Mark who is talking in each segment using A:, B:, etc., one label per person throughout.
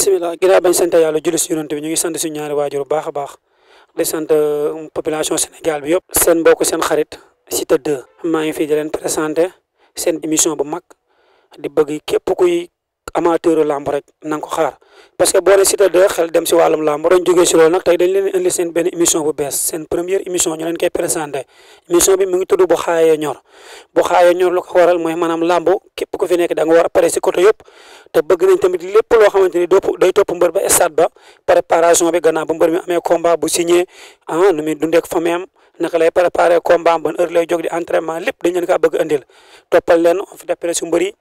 A: bisimilah ginnaaw bañ sant yàlla julli si yonent bi ñu ngi sant suñu ñaari waajur bu baax a baax di sant population Sénégal bi yëpp. seen mbokk seen xarit siteu2 maa ngi fii di leen présenté seen émission bu mag di bëgg képp kuy amateur lamb rek na nga ko xaar parce que boo ne siteu2 xel dem si wàllum lamb dañ jógee si loolu nag tey dañ leen indi seen benn émission bu bees seen première émission ñu leen koy présenté émission bi mu ngi tudd bu xaayee ñor bu xaayee ñor lu ko waral mooy maanaam lamb képp ku fi nekk da nga war a pare si côté yëpp te bëgg nañ tamit lépp loo xamante ni day topp mbër ba stade ba préparation bi gannaaw ba mbër mi amee combat bu signé nu muy dundeek famille am naka lay préparé combat ban heure lay jóg di entraînement lépp dañ leen kaa bëgg andil toppal leen on fi dépre su mbër yi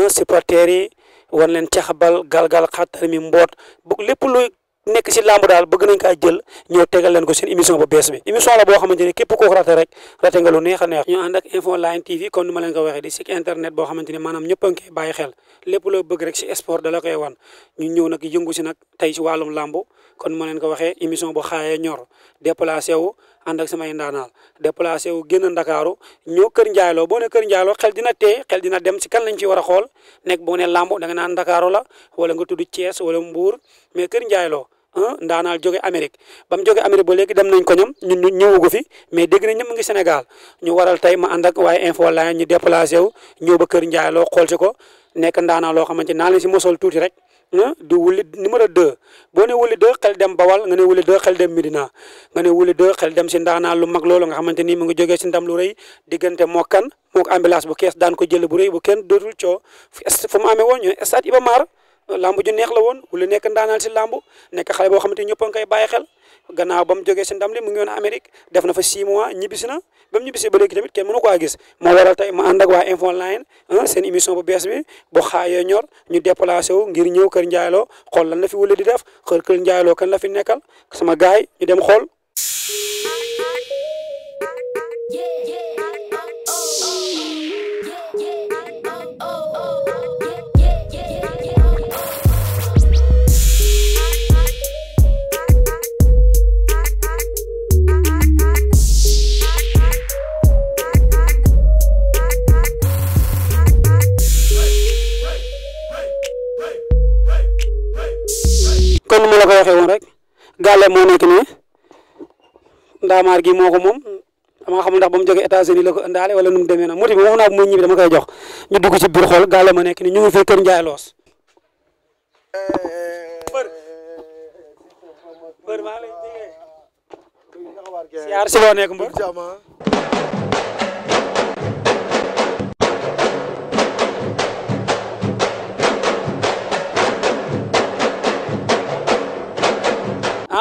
A: supporters yi wan leen caxabal galgal xattar mi mboot bu lépp luy nekk si lamb daal bëgg nañ kaa jël ñëw tegal leen ko seen émission bu bees bi émission la boo xamante ni képp koo rate rek rate nga lu neex a neex ñu ànd ak info line TV comme ni ma leen ko waxee di site internet boo xamante ni maanaam ñëpp a ngi koy bàyyi xel lépp loo bëgg rek si sport da la koy wan ñu ñëw nag yëngu si nag tey si wàllum lamb kon ni ma leen ko waxee émission bu xaayee ñor déplacé wu ànd ak samay ndaanaal déplacé wu génn Ndakaaru ñëw Kër Njaayloo boo ne Kër Njaayloo xel dina tee xel dina dem si kan lañ ci war a xool nekk boo ne lamb da nga naan Ndakaaru la wala nga tudd Thiès wala Mbour mais Kër Njaayloo ndaanaal jóge Amérique ba mu jóge Amérique ba léegi dem nañ ko ñoom ñun ñu ñëwagu fi mais dégg nañ ñëpp mu ngi Sénégal ñu waral tey ma ànd ak waaye info line ñu déplacé wu ñëw ba Kër Njaayloo xool si ko nekk ndaanaal loo xamante naa leen si mosol tuuti rek di Wouly numéro 2 boo ne Wouly 2 xel dem Bawal nga ne Wouly 2 xel dem Medina nga ne Wouly 2 xel dem si ndaanaan lu mag loolu nga xamante ni mu ngi jógee si ndam lu rëy diggante mokkan mook ambulance bu kees daan ko jël bu rëy bu kenn dootul coow fu mu amee woon ñu stade Iba Mar lamb ju neex la woon Wouly nekk ndaanaan si lamb nekk xale boo xamante ni ñëpp a ngi koy bàyyi xel gannaaw ba mu jógee si ndam li mu ngi woon Amérique def na fa 6 mois ñibbisi na ba mu ñibbisi ba léegi tamit kenn mënu ko gis moo waral tey ma ànd ak waa info line seen émission bu bees bi bu xaayee ñor ñu déplacé wu ngir ñëw Kër Njaayloo xool lan la fi Wouly di def Kër Njaayloo kan la fi nekkal sama gaay ñu dem xool kon ni ma la ko waxee woon rek gàlle moo nekk nii ndaamaar gi moo ko moom dama xamul ndax ba mu jógee États-Unis la ko indaale wala nu mu demee nag muti bi moom naa bu muy ñibbi dama koy jox ñu dugg ci biir xool gàlle moo nekk nii ñu ngi fii Kër Njaayloo mbër maa lay jege siyaar si loo nekk mbër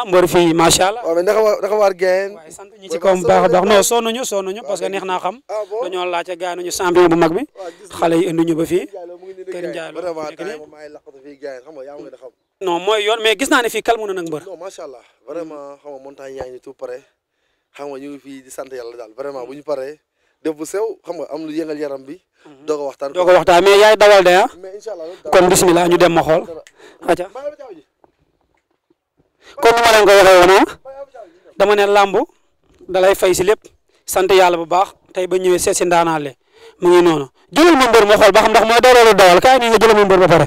A: mbër fii macha allah.
B: waaw mais naka waar Guèye.
A: waaye sant ñi ci kaw bu baax a baax non sonn ñu parce que neex naa xam. dañoo laajte gars ñu champion bu mag bi. xale yi indi ñu ba fii. Kër Njaayloo non mooy yoon mais gis naa ne fii calme na nag mbër.
B: non macha allah vraiment xam nga montagne yaa ngi tout pare xam nga ñu ngi fii di sant yàlla daal vraiment bu ñu paree def bu sew xam nga am lu yëngal yaram bi. doog a waxtaan
A: mais yaay dawal de ah.
B: mais incha allah
A: kon bismillah ñu dem ma xool. aca kon ni ma leen ko waxee woon dama ne làmb dalay fay si lépp sant yàlla bu baax tey ba ñëwee seet si ndaanaale mu ngi noonu jëlal ma mbër ma xool ba xam ndax mooy dawal dawal kaay nii nga jëlal ma mbër ba pare.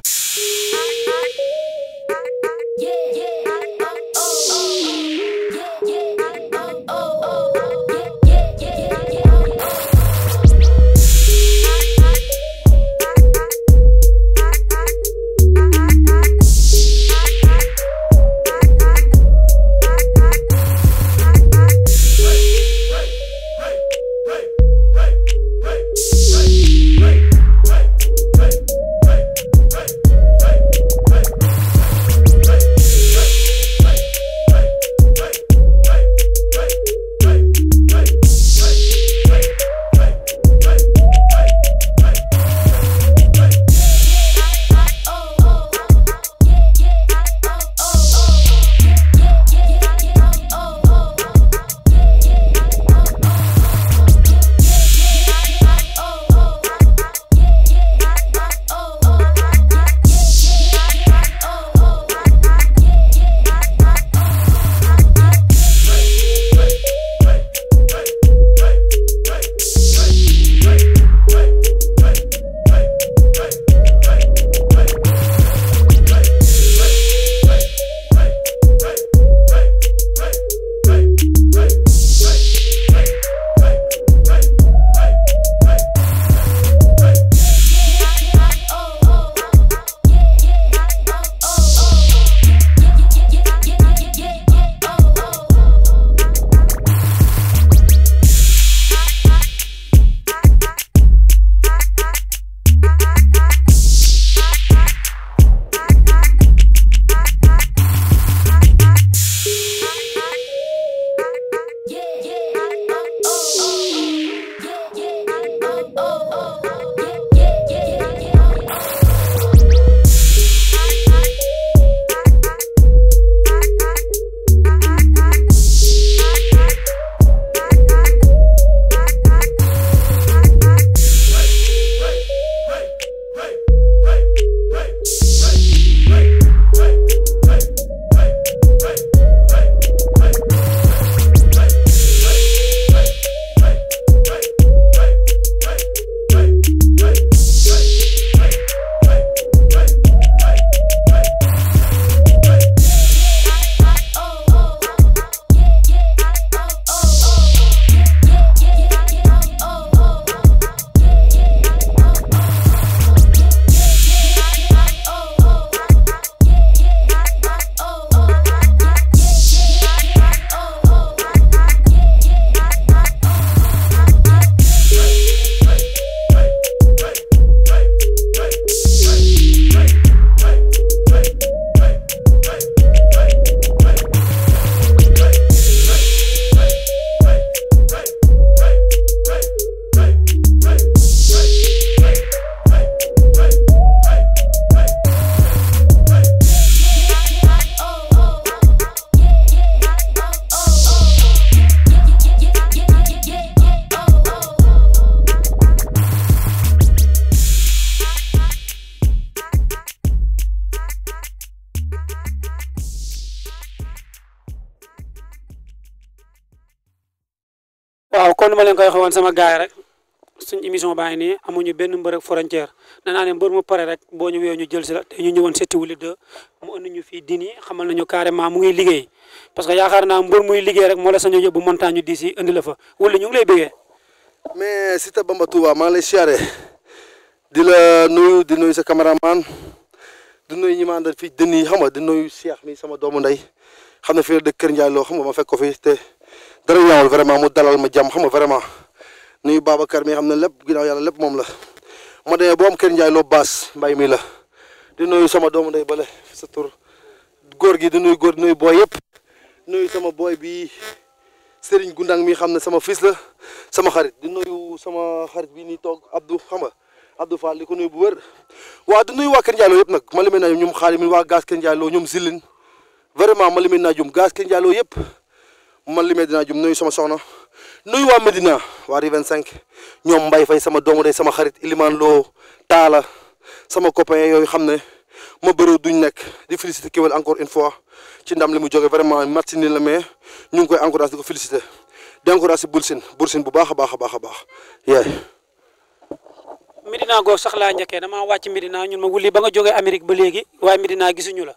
A: waaw kon ma leen koy waxee woon sama gaay rek suñ émission baa ngi nii amuñu benn mbër ak frontière nee naa ne mbër mu pare rek boo ñu wéyoo ñu jël si la te ñu ñëwoon seeti Wouly 2 mu indi ñu fii dini xamal nañu carrément mu ngi liggéey parce que yaakaar naa mbër muy liggéey rek moo la sañu yóbbu montagne diis yi indi la fa Wouly ñu ngi lay bëggee.
B: mais Siteu Bamba Touba maa ngi lay siyaare di la nuyu di nuyu sa cameraman di nuyu ñi ma àndal fii dënn yi xam nga di nuyu Cheikh mi sama doomu ndey xam ne fii la dëkk Kër Ndiaye loo xam nga ma fekk ko fi te dara ñaawul vraiment mu dalal ma jàmm xam nga vraiment nuyu Babacar mi xam ne lépp ginnaaw yàlla lépp moom la ma demee boo am Kër Ndiaye loo baas mbay mi la di nuyu sama doomu ndey bale sa tur góor gi di nuyu góor di nuyu booy yëpp nuyu sama booy bi Serigne Gundang mi xam ne sama fils la sama xarit di nuyu sama xarit bi nii toog Abdou xam nga Abdou Fall di ko nuyu bu wër waaw di nuyu waa Kër Ndiaye loo yëpp nag ma limee naa ñoom xaalis mi waa gaz Kër Ndiaye loo ñoom Zilin vraiment ma limee naa jum gaz Kër Ndiaye loo yëpp man limee dinaa jum nuyu sama soxna nuyu waa Medina waa Rue 25 ñoom Mbaye Faye sama doomu day sama xarit Iliman Lo Taala sama copain yooyu xam ne ma bëriw duñ nekk di féliciter Kewel encore une fois ci ndam li mu jóge vraiment match ni la mais ñu ngi koy encouragé di ko féliciter di encouragé Boursin bu baax a baax a baax a baax yaay
A: Medina googu sax laa njëkkee damaa wàcc Medina ñun ma Wouly ba nga jógee Amérique ba léegi waaye Medina gisuñu la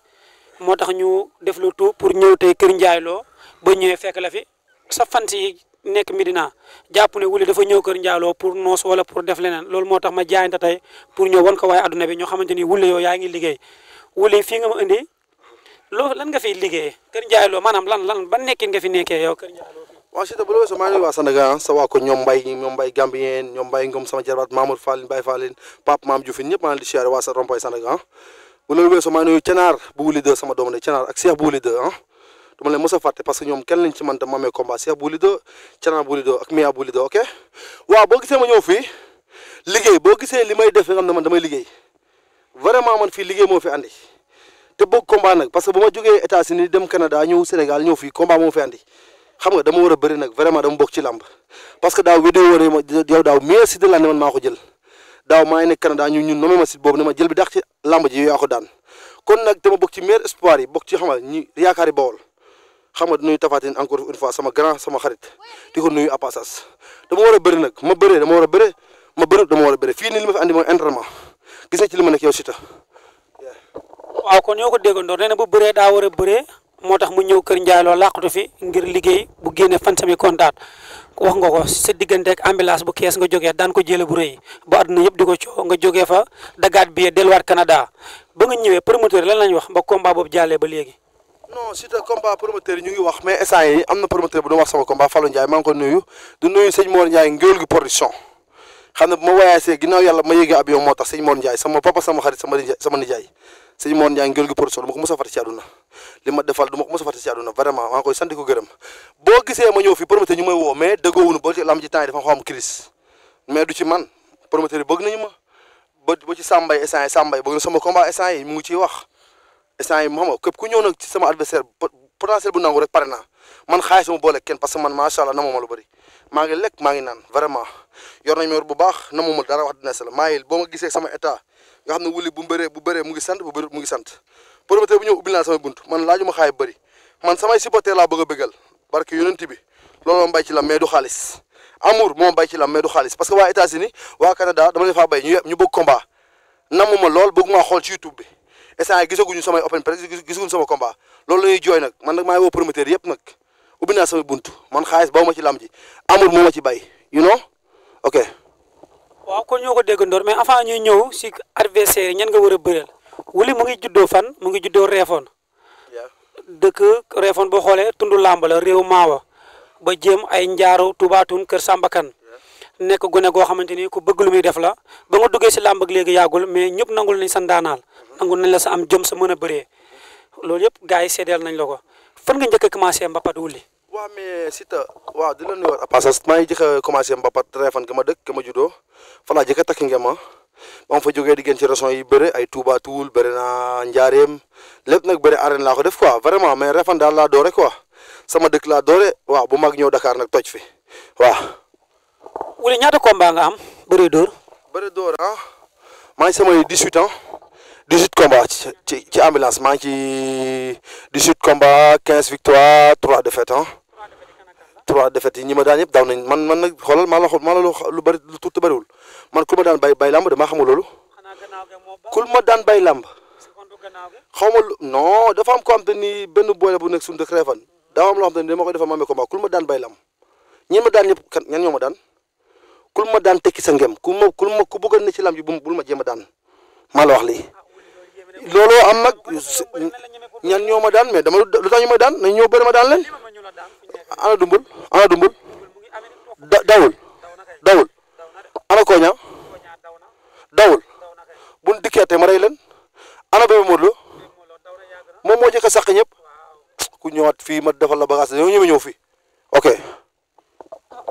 A: moo tax ñu def lu tout pour ñëw tey Kër Ndiaye loo ba ñëwee fekk la fi sa fan si nekk Medina jàpp ne Wouly dafa ñëw Kër Ndiaye loo pour noos wala pour def leneen loolu moo tax ma jaayante tey pour ñëw wan ko waaye adduna bi ñoo xamante ni Wouly yow yaa ngi liggéey Wouly fii nga ma indi loo lan nga fiy liggéeyee Kër Ndiaye loo maanaam lan ban nekkin nga fi nekkee yow Kër Ndiaye loo.
B: waaw Siteu bu la weesoo maa ngi nuyu waa Sénégal sa waa ko ñoom Mbaye Gambien ñoom Mbaye Ngom sama jarbaat Mamour Fall Baye Fall Pape Mame Diouf ñëpp maa ngi di siyaare waa sa rompoy Sénégal bu loolu weesoo maa ngi nuyu Canaar bu Wouly 2 sama doomu ne Canaar ak Cheikh bu Wouly 2 dama leen mos a fàtte parce que ñoom kenn lañ ci man tam ma amee combat Cheikh bu Wouly 2 Canaar bu Wouly 2 ak Mia bu Wouly 2 ok waaw boo gisee ma ñëw fii liggéey boo gisee li may def nga xam ne man damay liggéey vraiment man fii liggéey moo fi andi te bëgg combat nag parce que bu ma jógee États-Unis dem Canada ñëw Sénégal ñëw fii combat moo fi andi xam nga dama war a bëri nag vraiment dama bokk ci làmb parce que daaw vidéo wara ma yow daaw meilleur site de l'année man maa ko jël daaw maa ngi nekk Canada ñun nommé ma site boobu ne ma jël bi dax ci làmb ji yow yaa ko daan kon nag dama bokk ci meilleur espoir yi bokk ci xam nga ñi yaakaari Bawol xam nga nuyu Tafatine encore une fois sama grand sama xarit di ko nuyu à passage dama war a bëri nag ma bëree dama war a bëri ma bëri dama war a bëri fii nii li ma fi andi mooy entraînement gis nga ci li ma nekk yow Siteu
A: waaw kon ñoo ko déggandoor nee na bu bëree daa war a bëree moo tax mu ñëw Kër Ndiaye loo làqatu fi ngir liggéey bu génne fan sami kontaan wax nga ko sa diggante ak ambulance bu kees nga jógee daan ko jëlee bu rëy ba àdduna yëpp di ko coow nga jógee fa dagaat bi delluwaat Canada ba nga ñëwee promoteur lan lañ wax ba combat boobu jàllee ba léegi.
B: non Siteu combat promoteur yi ñu ngi wax mais instant yi am na promoteur bu doon wax sama combat Fallou Ndiaye maa ngi ko nuyu di nuyu sëñ Mor Ndiaye ngéwél gi production xam ne bu ma voyagé ginnaaw yàlla ma yéegee avion moo tax sëñ Mor Ndiaye sama papa sama xarit sama nijaay sëñ Mor Ndiaye ngéwél gi production du ma ko mos a fàtte ci àdduna li ma defal du ma ko mos a fàtte ci àdduna vraiment maa ngi koy sant ko gërëm boo gisee ma ñëw fii promoteur ñu may woo mais dëggoowuñu boo ci lam ci temps yi dafa xaw am crise mais du ci man promoteur yi bëgg nañu ma ba ci Sambay instant yi Sambay bëgg na sama combat instant yi mu ngi ciy wax instant yi xam nga képp ku ñëw nag ci sama adversaire potentiel bu nangu rek pare naa man xaalis sama boole kenn parce que man macha allah namuma lu bëri maa ngi lekk maa ngi naan vraiment yor nañ ma yor bu baax namuma dara wax dina la maa ngi boo ma gisee sama état nga xam ne Wouly bu bëree mu ngi sant bu bëri mu ngi sant promoteur bu ñëw ubbil naa samay bunt man laajuma xaay bëri man samay supporter laa bëgg a bëggal barke yonent bi loolu moom bay ci lam mais du xaalis amour moom bay ci lam mais du xaalis parce que waa États-Unis waa Canada dama leen faa bay ñu bëgg combat namuma lool bëgg maa xool ci YouTube bi instant gisaguñu samay open press gisaguñu sama combat loolu la ñuy jooy nag man nag maa ngi woo promoteur yëpp nag ubbi naa samay bunt man xaalis baw ma ci lam ji amour moo ma ci bay you know ok.
A: waaw kon ñoo ko déggandoor mais avant ñuy ñëw si adversaire yi ñan nga war a bëreel Wouly mu ngi juddoo fan mu ngi juddoo Réfone dëkk Réfone boo xoolee tundu làmb la réew maawa ba jéem ay njaaru tubaatun kër Sambakan nekk gone goo xamante ni ku bëgg lu muy def la ba nga duggee si làmb ak léegi yàggul mais ñëpp nangul nañ sa ndaanaal nangul nañ la sa am jom sa mën a bëree loolu yëpp gars yi seedeel nañ la ko fan nga njëkk a commencé mbapat Wouly.
B: waaw mais Siteu waaw di la nuyuwaat parce que maa ngi jëkk a commencé mbapat Réfane ga ma dëkk ga ma juddoo fa laa jëkk a takk ngema ba ma fa jógee di gën ci régions yi bëre ay Touba Toul bëri naa Njaareem lépp nag bëri arène laa ko def quoi vraiment mais Réfane daal laa doore quoi sama dëkk laa doore waaw bu mag ñëw Dakar nag toj fi waaw.
A: Wouly ñaata combat nga am bëre dóor.
B: bëre dóor ah maa ngi samay 18 ans 18 combats ci ambulance maa ngi ci 18 combats 15 victoires 3 défaites ah 3 défaites yi ñi ma daan yëpp daw nañ man nag xoolal maa la lu bari lu tuuti bariwul man kul ma daan bay lamb damaa xamul loolu kul ma daan bay lamb xaw ma non dafa am ko xam te ni benn boole bu nekk suñu dëkk Réfane daa am loo xam te ni dama koy defal maame combat kul ma daan bay lamb ñi ma daan ñëpp kan ñan ñoo ma daan kul ma daan tekki sa ngem ku bëgg a ne ci lamb ji bul ma jéem a daan maa la wax lii looloo am nag ñan ñoo ma daan mais dama lu tax ñu ma daan nañ ñëw bëri ma daan leen ana dumbul dawul ana koña dawul buñ dikkeete ma rey leen ana bébé Modou Lo moom moo jëkk a sàq ñëpp ku ñëwaat fii ma defal la bagage dañoo ñëw fii ok.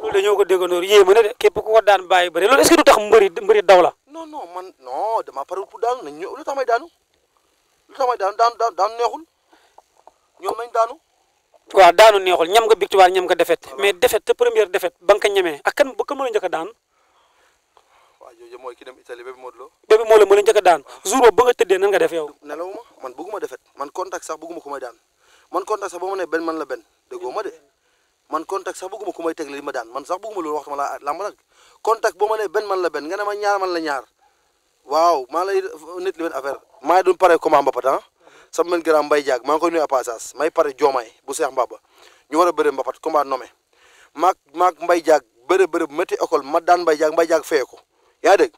A: loolu dañoo ko déggandoor yéema ne de képp ku ko daan bàyyi bëri loolu est-ce que du tax mbëri daw la.
B: non man non dama pare pour daanu nañ ñëw lu tax may daanu daan neexul ñoom nañ daanu.
A: waaw daanu neexul ñam nga victoire ñam nga défaite mais défaite te première défaite ba nga ko ñemee ak kan moo la njëkk a daan.
B: waaw jooju mooy ki dem Italie bébé Modou Lo.
A: bébé moo la njëkk a daan jour boobu ba nga tëddee nan nga def yow.
B: nelawuma man bëgguma défaite man contact sax bëgguma ku may daan man contact sax ba ma ne benn man la benn déggoo ma de man contact sax bëgguma ku may tegle li ma daan man sax bëgguma loolu waxtu ma la lamb nag contact boo ma ne benn man la benn nga ne ma ñaar man la ñaar waaw maa lay nit li benn affaire maa ngi doon pare combat mbapat ah sama men grand Mbaye Diag maa ngi koy nuyu à passage may pare Diomaye bu Cheikh Mbaba ñu war a bëre mbapat combat nommé maag Mbaye Diag bëre bu métti école ma daan Mbaye Diag feye ko yaa dégg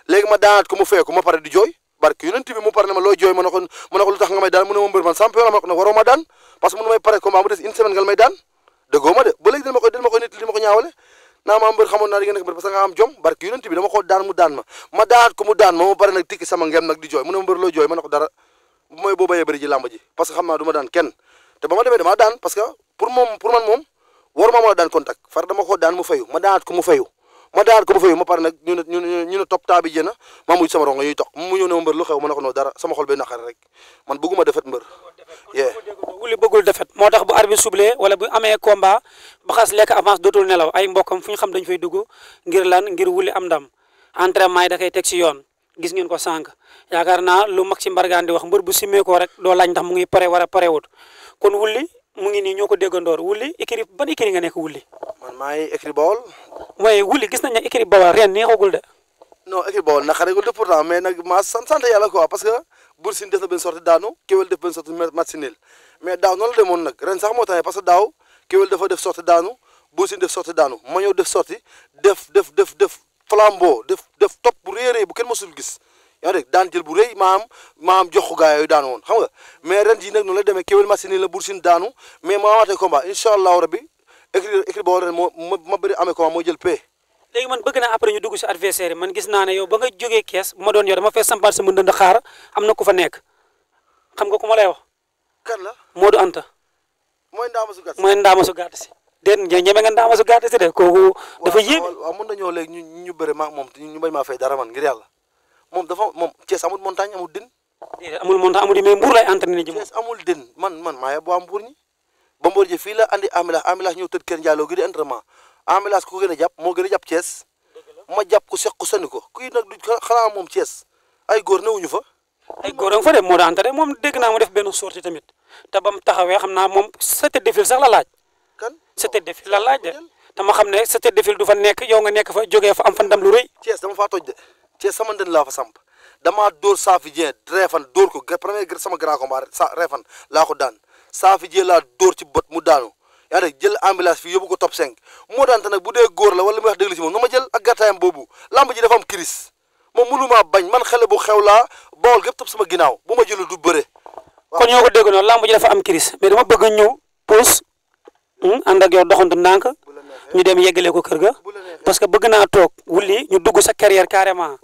B: léegi ma daanaat ko mu feye ko ma pare di jooy barke yonent bi mu pare ne ma looy jooy ma ne ko lu tax nga may daan mu ne ma mbër man champion la ma ne waroo ma daan parce que mu ne may pare combat mu des une semaine nga may daan déggoo ma de ba léegi dina ma koy nit li ma ko ñaawale naa ma mbër xamoon naa di nga nekk mbër parce que nga am jom barke yonent bi dama ko daan mu daan ma daanaat ko mu daan ma pare nag tikki sama ngem nag di jooy mu ne ma mbër looy jooy ma ne ko dara mooy boo bayee bëri ji làmb ji parce que xam naa du ma daan kenn te ba ma demee damaa daan parce que pour man moom waruma mën a daan contact far dama ko daan mu fayu ma daanaat ko mu fayu ma pare nag ñu ne top taa bi jëna ma mujj sama rongo ñuy toq mu ñëw ne ma mbër lu xew ma ne ko noo dara sama xol bay naqari rek man bëgguma defet mbër yee
A: Wouly bëggul defet moo tax bu arbitre soufflé wala bu amee combat ba xas lekk avance dootul nelaw ay mbokkam fu ñu xam dañu fay dugg ngir Wouly am ndam entraînement yi da koy teg si yoon gis ngeen ko sànq yaakaar naa lu mag ci mbargaan di wax mbër bu simmee ko rek doo laaj ndax mu ngi pare war a parewut kon Wouly mu ngi nii ñoo ko déggandoor Wouly écurie ban écurie nga nekk Wouly.
B: man maa ngi écurie Bawol.
A: waaye Wouly gis nañ ne écurie Bawol ren neexagul de.
B: non écurie Bawol naqareegul de pourtant mais nag maa sant yàlla quoi parce que Bour Sine def na benn sortie daanu Kewel def benn sortie match nul mais daaw noonu la demoon nag ren sax moo tax parce que daaw Kewel dafa def sortie daanu Bour Sine def sortie daanu ma ñëw def sortie def flambeau def top bu réeree bu kenn mësul gis. yaa dégg daan jël bu rëy maam jox ko gars yooyu daanu woon xam nga mais ren jii nag noonu la demee Kewel match nii la Bour Sine daanu mais ma amaatee combat incha allahu rabi écrit boo ren ma bëri amee combat mooy jël paie.
A: léegi man bëgg naa après ñu dugg si adversaire yi man gis naa ne yow ba nga jógee kees bu ma doon yor dama fee sampaat sama ndënd xaar am na ku fa nekk xam nga ku ma lay wax.
B: kan la
A: Modou Anta.
B: mooy ndaama su gàtt si
A: mooy ndaama su gàtt si. déedéet ñeme nga ndaama su gàtt si de kooku. dafa yéeme
B: waaw mën nañoo léegi ñu bëri maag moom ñu bañ maa fay dara man ngir yàlla moom Thiès amul montagne amul din.
A: amul montagne amul din mais Mbour lay entraîné ji moom.
B: Thiès amul din man maa yebbu waa Mbour ñi ba Mbour ji fii la andi ambulance ñëw tëdd kër Ndiallo gi di entraînement ambulance ku ko gën a jàpp moo gën a jàpp Thiès ma jàpp ko seq ko sànni ko kuy nag du xanaa moom Thiès ay góor newuñu fa.
A: ay góor a nga fa dem moo daan ante moom dégg naa mu def benn sortie tamit te ba mu taxawee xam naa moom sa tête de file sax la laaj.
B: kan
A: sa tête de file la laaj de te ma xam ne sa tête de file du fa nekk yow nga nekk fa jógee fa am fa ndam lu rëy.
B: Thiès dama faa toj de Thiès sama ndën laa fa samp damaa dóor Safi Dieng reefan dóor ko premier sama grand combat reefan laa ko daan Safi Dieng laa dóor ci bët mu daanu yaa ngi jël ambulance fii yóbbu ko top 5 moo daan te nag bu dee góor la wala muy wax dëgg la ci moom nu ma jël ak gàttaayam boobu lamb ji dafa am crise moom mënumaa bañ man xale bu xew laa Bawol gépp topp sama ginnaaw bu ma jëlul du bëre.
A: kon ñoo ko dégg noonu lamb ji dafa am crise mais dama bëgg ñëw pause ànd ak yow doxantu ndànk ñu dem yeggalee ko kër ga parce que bëgg naa toog Wouly ñu dugg sa carrière carrément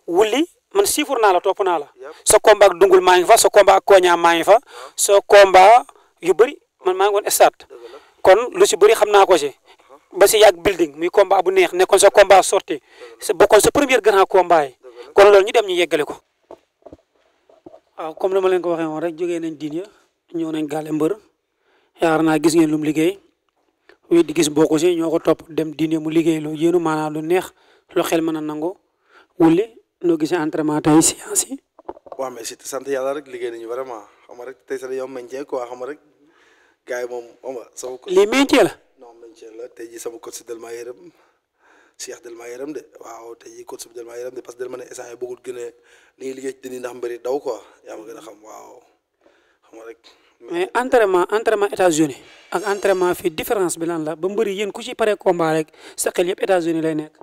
A: Wouly man siifur naa la topp naa la sa combat ak dungul maa ngi fa sa combat ak koña maa ngi fa sa combat yu bëri man maa ngi woon stade kon lu si bëri xam naa ko si ba si yàgg building muy combat bu neex nekkoon sa combat sorti sa bokkoon sa premier grand combat yi kon loolu ñu dem ñu yeggale ko. waaw comme dama leen ko waxee woon rek jógee nañ diin ya ñëw nañ gàlle mbër yaakaar naa gis ngeen lu mu liggéey wii di gis bokku si ñoo ko topp dem diin ya mu liggéey lu yéenu maanaam lu neex lu xel mën a nangu Wouly noo gisee entraînement tey séance yi.
B: waaw mais si sant yàlla rek liggéey nañu vraiment xam nga rek tey sax dañoo meññee quoi xam nga rek gars yi moom xam nga sama.
A: lii métier la.
B: non man ci la tey jii sama coach del maa yërëm Cheikh del maa yërëm de waaw tey jii coach bi del maa yërëm de parce que del ma ne instant yi bëggut gën a li ñuy liggéey ci dënn ndax mbëri daw quoi yaa ma gën a xam waaw xam nga rek.
A: mais entraînement États-Unis ak entraînement fii différence bi lan la ba mbëri yéen ku ci pare combat rek sa xel yëpp États-Unis lay nekk.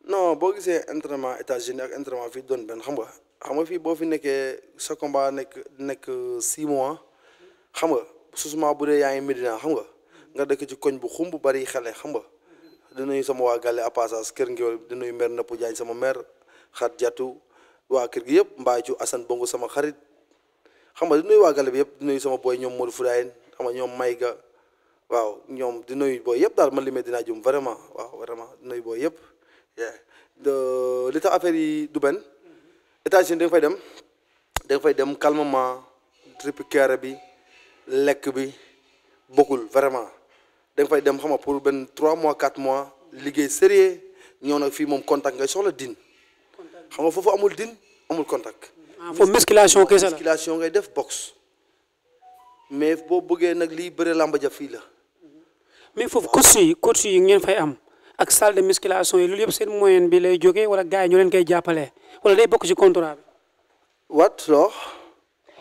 B: non boo gisee entraînement États-Unis ak entraînement fii doon benn xam nga fii boo fi nekkee sa combat nekk 6 mois xam nga susuma bu dee yaa ngi Medina xam nga dëkk ci koñ bu xumb bari xale xam nga dinañu sama waa gàlle à passage kër ngeewal dinañu mer nëpp jaañ sama mère xat jatu waa kër gi yëpp mbaa ci Assane Bongo sama xarit xam nga dinañu waa gàlle bi yëpp dinañu sama boy ñoom Modou Foudayen xam nga ñoom Mayga waaw ñoom dinañu booy yëpp daal man li may dinaa jum vraiment waaw vraiment dinañu booy yëpp li tax affaire yi du benn États-Unis da nga fay dem calmement récupérer bi lekk bi bokkul vraiment da nga fay dem xam nga pour benn 3 mois 4 mois liggéey sérieux ñëw nag fii moom contact ngay soxla din xam nga foofu amul din amul contact.
A: foofu musculation kese la
B: musculation ngay def boxe mais boo bëggee nag lii bëre làmba ja fii la.
A: mais foofu coach yi ngeen fay am ak salle de musculation yi loolu yëpp seen moyen bi lay jógee wala gars yi ñu leen koy jàppalee wala day bokk ci contrat bi.
B: loo.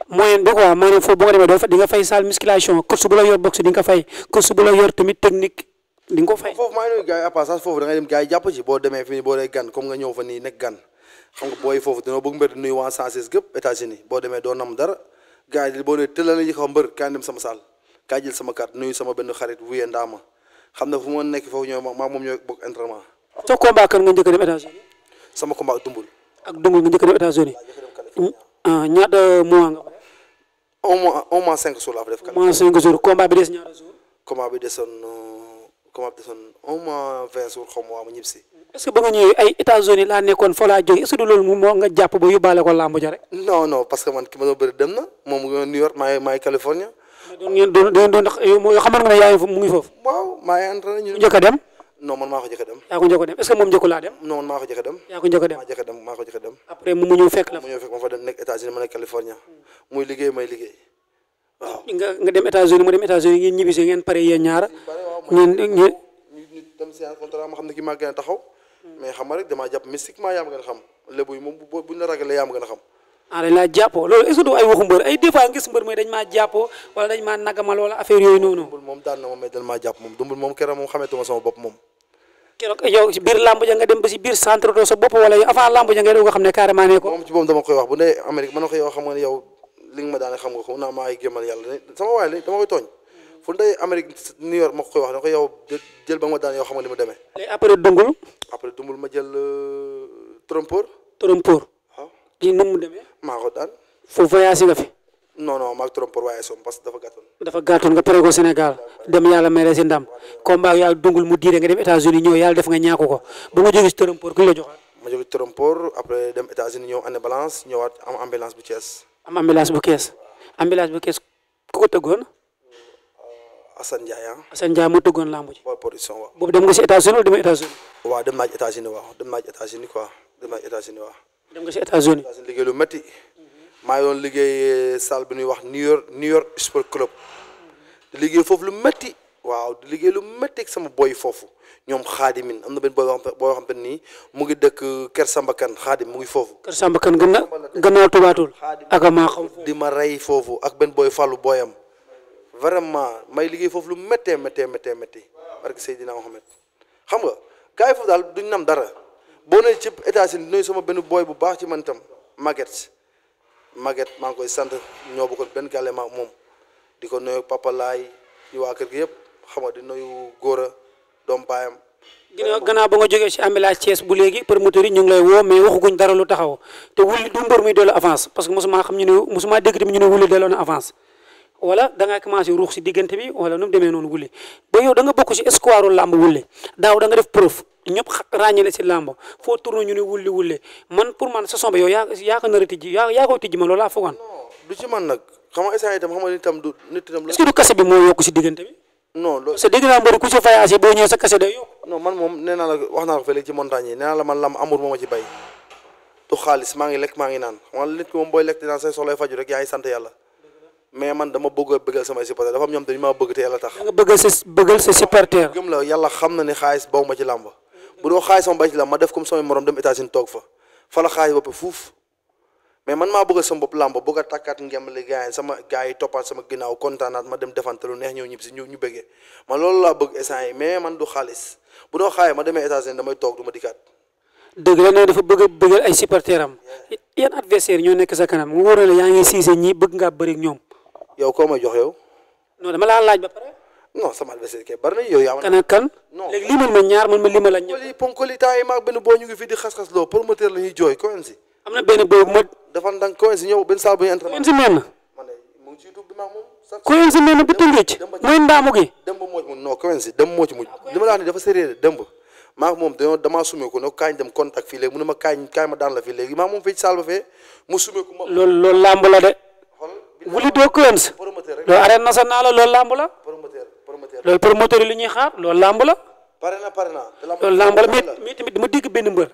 A: moyen bi quoi maanaam foofu boo ko demee doo fa di nga fay salle musculation coach bu la yor boxe di nga ko fay coach bu la yor tamit technique di nga ko fay.
B: foofu maa ngi nuyu gars yi à passage foofu da ngay dem gars yi jàpp ci boo demee fii boo dee gan comme nga ñëw fa nii nekk gan xam nga booy foofu dina bëgg mbër di nuyu waa 116 gépp États-Unis boo demee doo nam dara gars yi boo nee tëlal yi xaw mbër kaay dem sama salle kaay jël sama carte nuyu sama benn xarit wuye ndaama xam ne fu ma nekk foofu ñooy maa moom ñooy bokk entraînement.
A: sa combat kan nga njëkk a dem États-Unis.
B: sama combat dumbul.
A: ak dumbul nga njëkk a dem États-Unis. ñaata mois nga.
B: un mois 5 jours laa fa def.
A: mois 5 jours combat bi des ñaata jours.
B: combat bi desoon un mois 20 jours xaw ma waa ma ñib si.
A: est-ce que ba nga ñëwee ay États-Unis laa nekkoon fa laa jógee est-ce que du loolu moo nga jàpp ba yóbbaale ko làmb ja rek.
B: non parce que man ki ma doon bëri dem na moom mu ngi New York maay California.
A: doon ndax yow xamal nga ne yaa ngi mu ngi foofu.
B: waaw maa ngi entraîné ñu.
A: njëkk a dem.
B: non man maa ko njëkk a dem.
A: yaa ko njëkk a dem est-ce que moom njëkku laa dem.
B: non man maa ko njëkk a dem.
A: yaa ko njëkk a dem
B: maa ko njëkk a dem.
A: après mu ñëw fekk la.
B: mu ñëw fekk ma fa dem nekk États-Unis ma nekk California muy liggéey may liggéey waaw.
A: nga dem États-Unis mu dem États-Unis ngeen ñibbisi ngeen pare yéen ñaara. ñu
B: dem si contrat ma xam ne kii maa gën a taxaw mais xam nga rek damaa jàpp mystiquement yaa ma gën a xam lébu yi moom buñ la ragalee yaa ma gën a xam.
A: dañ laa jàppoo loolu est-ce que du ay waxu mbër ay des fois ngis mbër mooy dañ maa jàppoo wala dañ maa nagamal wala affaire yooyu noonu.
B: dumbul moom daan na ma mais dañ maa jàpp moom dumbul moom keroog moom xameetuma sama bopp moom.
A: keroog yow si biir lamb ja nga dem ba si biir centre doo sa bopp wala avant lamb ja nga doog a xam ne carrément ne ko.
B: moom ci boppam dama koy wax bu dee Amérique mën na ko yow xam nga ne yow li nga ma daane xam nga ko naa maa ngi gémmal yàlla sama waay la dama koy tooñ fu dee Amérique New York ma koy wax ne ko yow jël ba nga ma daan yow xam nga li mu demee.
A: léegi après
B: dumbul ma jël trompeur.
A: waaw kii nu mu demee.
B: maa ko daan.
A: foofu voyage nga fi.
B: non maag trompeur waaye som parce que dafa
A: gàttoon nga pare ko Sénégal dem yàlla may la si ndam combat yàlla dungul mu diire nga dem États-Unis ñëw yàlla def nga ñàkk ko ba nga jógee si trompeur ku ñu la joxaat.
B: ma jógee trompeur après dem États-Unis ñëw année balance ñëwaat am ambulance bu Thiès.
A: ambulance bu Kees ku ko tëggoon.
B: Assane
A: Ndiaye moo tëggoon lamb ji.
B: waaw production waaw.
A: boobu dem nga si États-Unis wala dem États-Unis.
B: waaw dem naa ci États-Unis waaw dem naa ci États-Unis quoi dem
A: nga si États-Unis.
B: liggéey lu métti. maa ngi doon liggéey salle bi ñuy wax New York Sport Club. di liggéey foofu lu métti. waaw di liggéey lu métti ak sama boy foofu ñoom xaadimin am na benn boo xam te nii mu ngi dëkk Kër Sambakan xaadim mu ngi foofu.
A: Kër Sambakan gannaaw tubaatul. ak maa xam
B: di ma rey foofu ak benn boy Fallou booyam. vraiment may liggéey foofu lu méttee parce que Seydina Mohamed xam nga gars yi foofu daal duñ nam dara boo nee ci États-Unis nuyu sama benn boy bu baax ci man itam Maguette maa ngi koy sant ñoo bokkoon benn gàlle ma moom di ko nuyu Papa Laay ñu waa kër gi yëpp xam nga di nuyu Góora doom baayam.
A: gannaaw ba nga jógee ci ambulance Thiès bu léegi promoteur yi ñu ngi lay woo mais waxuguñ dara lu taxaw te Wouly du mbër muy delloo avance parce que mosuma dégg tamit ñu ne Wouly delloo na avance wala da ngaa commencé ruux si diggante bi wala nu mu demee noonu Wouly ba yow da nga bokk ci espoiru làmb Wouly daaw da nga def preuve ñëpp ràññale si làmb foo tourné ñu ne Wouly man pour man saison ba yow yaa ko nar a tijji yaa koy tijji man loolu laa foogoon.
B: non du ci man nag xam nga instant itam xam nga itam du nit itam la.
A: est-ce que du kase bi moo yokk si diggante bi.
B: non loolu
A: parce que dégg naa mbëri ku si voyagé boo ñëwee sa kase day yokk.
B: non man moom nee naa la wax naa ko fële ci montagne yi nee naa la man lam amour moo ma ci bay du xaalis maa ngi lekk maa ngi naan xam nga nit ki moom booy lekk dinaan say soxlay faju rek yaa ngi sant yàlla mais man dama bëgg a bëggal samay supporter dafa am ñoom dañu maa bëgg te yàlla tax.
A: da nga bëggal sa supporter.
B: gëm la yàlla xam na ne xaalis baw ma ci làmb bu doo xaalis sama bay ci làmb ma def comme samay morom dem États-Unis toog fa la xaalis bopp fuuf mais man maa bëgg sama bopp làmb bëgg a takkaat ngem li gars yi sama gars yi toppaat sama ginnaaw kontaanaat ma dem defante lu neex ñëw ñib si ñu bëggee man loolu laa bëgg instant yi mais man du xaalis bu doo xaalis ma demee États-Unis damay toog du ma dikkaat.
A: dëgg la ne dafa bëgg a bëggal ay supporter am yan adversaire ñoo nekk sa kanam mu wóor la yaa ngi siise ñii bëgg ngaa bëri ak ñoom.
B: yow koo may jox yow.
A: non dama laa laaj ba pare.
B: non sama adversaire kay bari na yow yaa.
A: kan ak kan.
B: non
A: léegi limal ma ñaar man ma limal la ñaar.
B: ponkoli temps yi maag benn boo ñu ngi fii di xas-xas loo promoteur la ñuy jooy Coensi.
A: am na benn boobu ma.
B: dafa ndànk Coensi ñëw benn saal bu ñu entraînement.
A: Coensi mel na.
B: man de mu ngi ci YouTube bi maag moom.
A: Coensi mel na bu tëngee mooy ndaamu gi.
B: dëmb moo ci mujj non Coensi dëmb moo ci mujj. li ma la wax ni dafa sérieux dëmb maag moom damaa sumeeku ne kaañ dem contact fii léegi mu ne ma kaañ ma daan la fii léegi maag moom fii ci saal ba fee mu sumeeku ma.
A: loolu làmb la de. Wouly doo Coensi. loolu arène nationale la loolu làmb la. loolu promoteur yi li ñuy xaar loolu làmb la.
B: pare na
A: loolu làmb la mais tamit dama dégg benn mbër.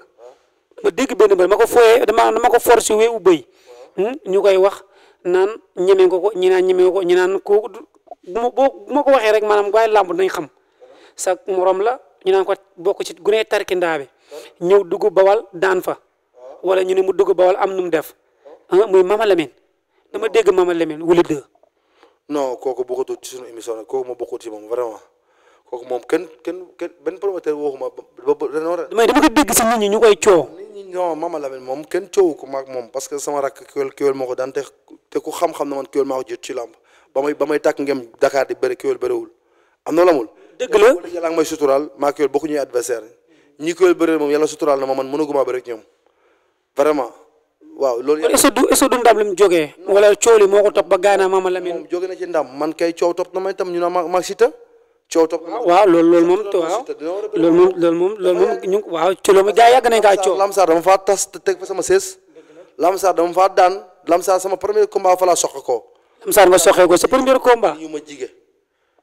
A: ma ko fooyee dama ko force weewu bëy. ñu koy wax naan ñeme nga ko ñi naan ñeme nga ko ñi naan kooku bu ma ko waxee rek maanaam waaye làmb dinañ xam sa morom la ñu naan ko bokk ci gunee tarkindaa bi ñëw dugg bawal daan fa wala ñu ne mu dugg bawal am nu mu def muy Mama Lamine dama dégg Mama Lamine Wouly 2.
B: non kooku bokkut ci sunu émission nag kooku ma bokkut ci moom vraiment kooku moom kenn benn promoteur waxuma ba
A: dama ko dégg si nit ñi ñu koy coow.
B: nit ñi non Mama Lamine moom kenn coowu ko maag moom parce que sama rakk kéwél moo ko daan te ku xam-xam na man kéwél maa ko jot ci làmb ba may tàkk ngem Dakar di bëri kéwél bëriwul am na lamul.
A: dëgg la
B: yàlla nga may suturaal maa kéwél bokku ñuy adversaire ñi kéwél bëri moom yàlla suturaal na ma man mënaguma bëri ak ñoom vraiment waaw loolu.
A: est-ce que du ndam li mu jógee. wala coow li moo ko topp ba gaana Mama Lamine.
B: moom jóge na ci ndam man kay coow topp na ma itam ñu ne ma Siteu coow topp.
A: waaw loolu moom ñu waaw ci loolu gaa yàgg nañ kaa coow.
B: Lamsaar dama faa tas teg fa sama sées Lamsaar dama faa daan Lamsaar sama premier combat fa laa soqe ko.
A: Lamsaar nga soqe ko sa premier combat.
B: ñu ma jige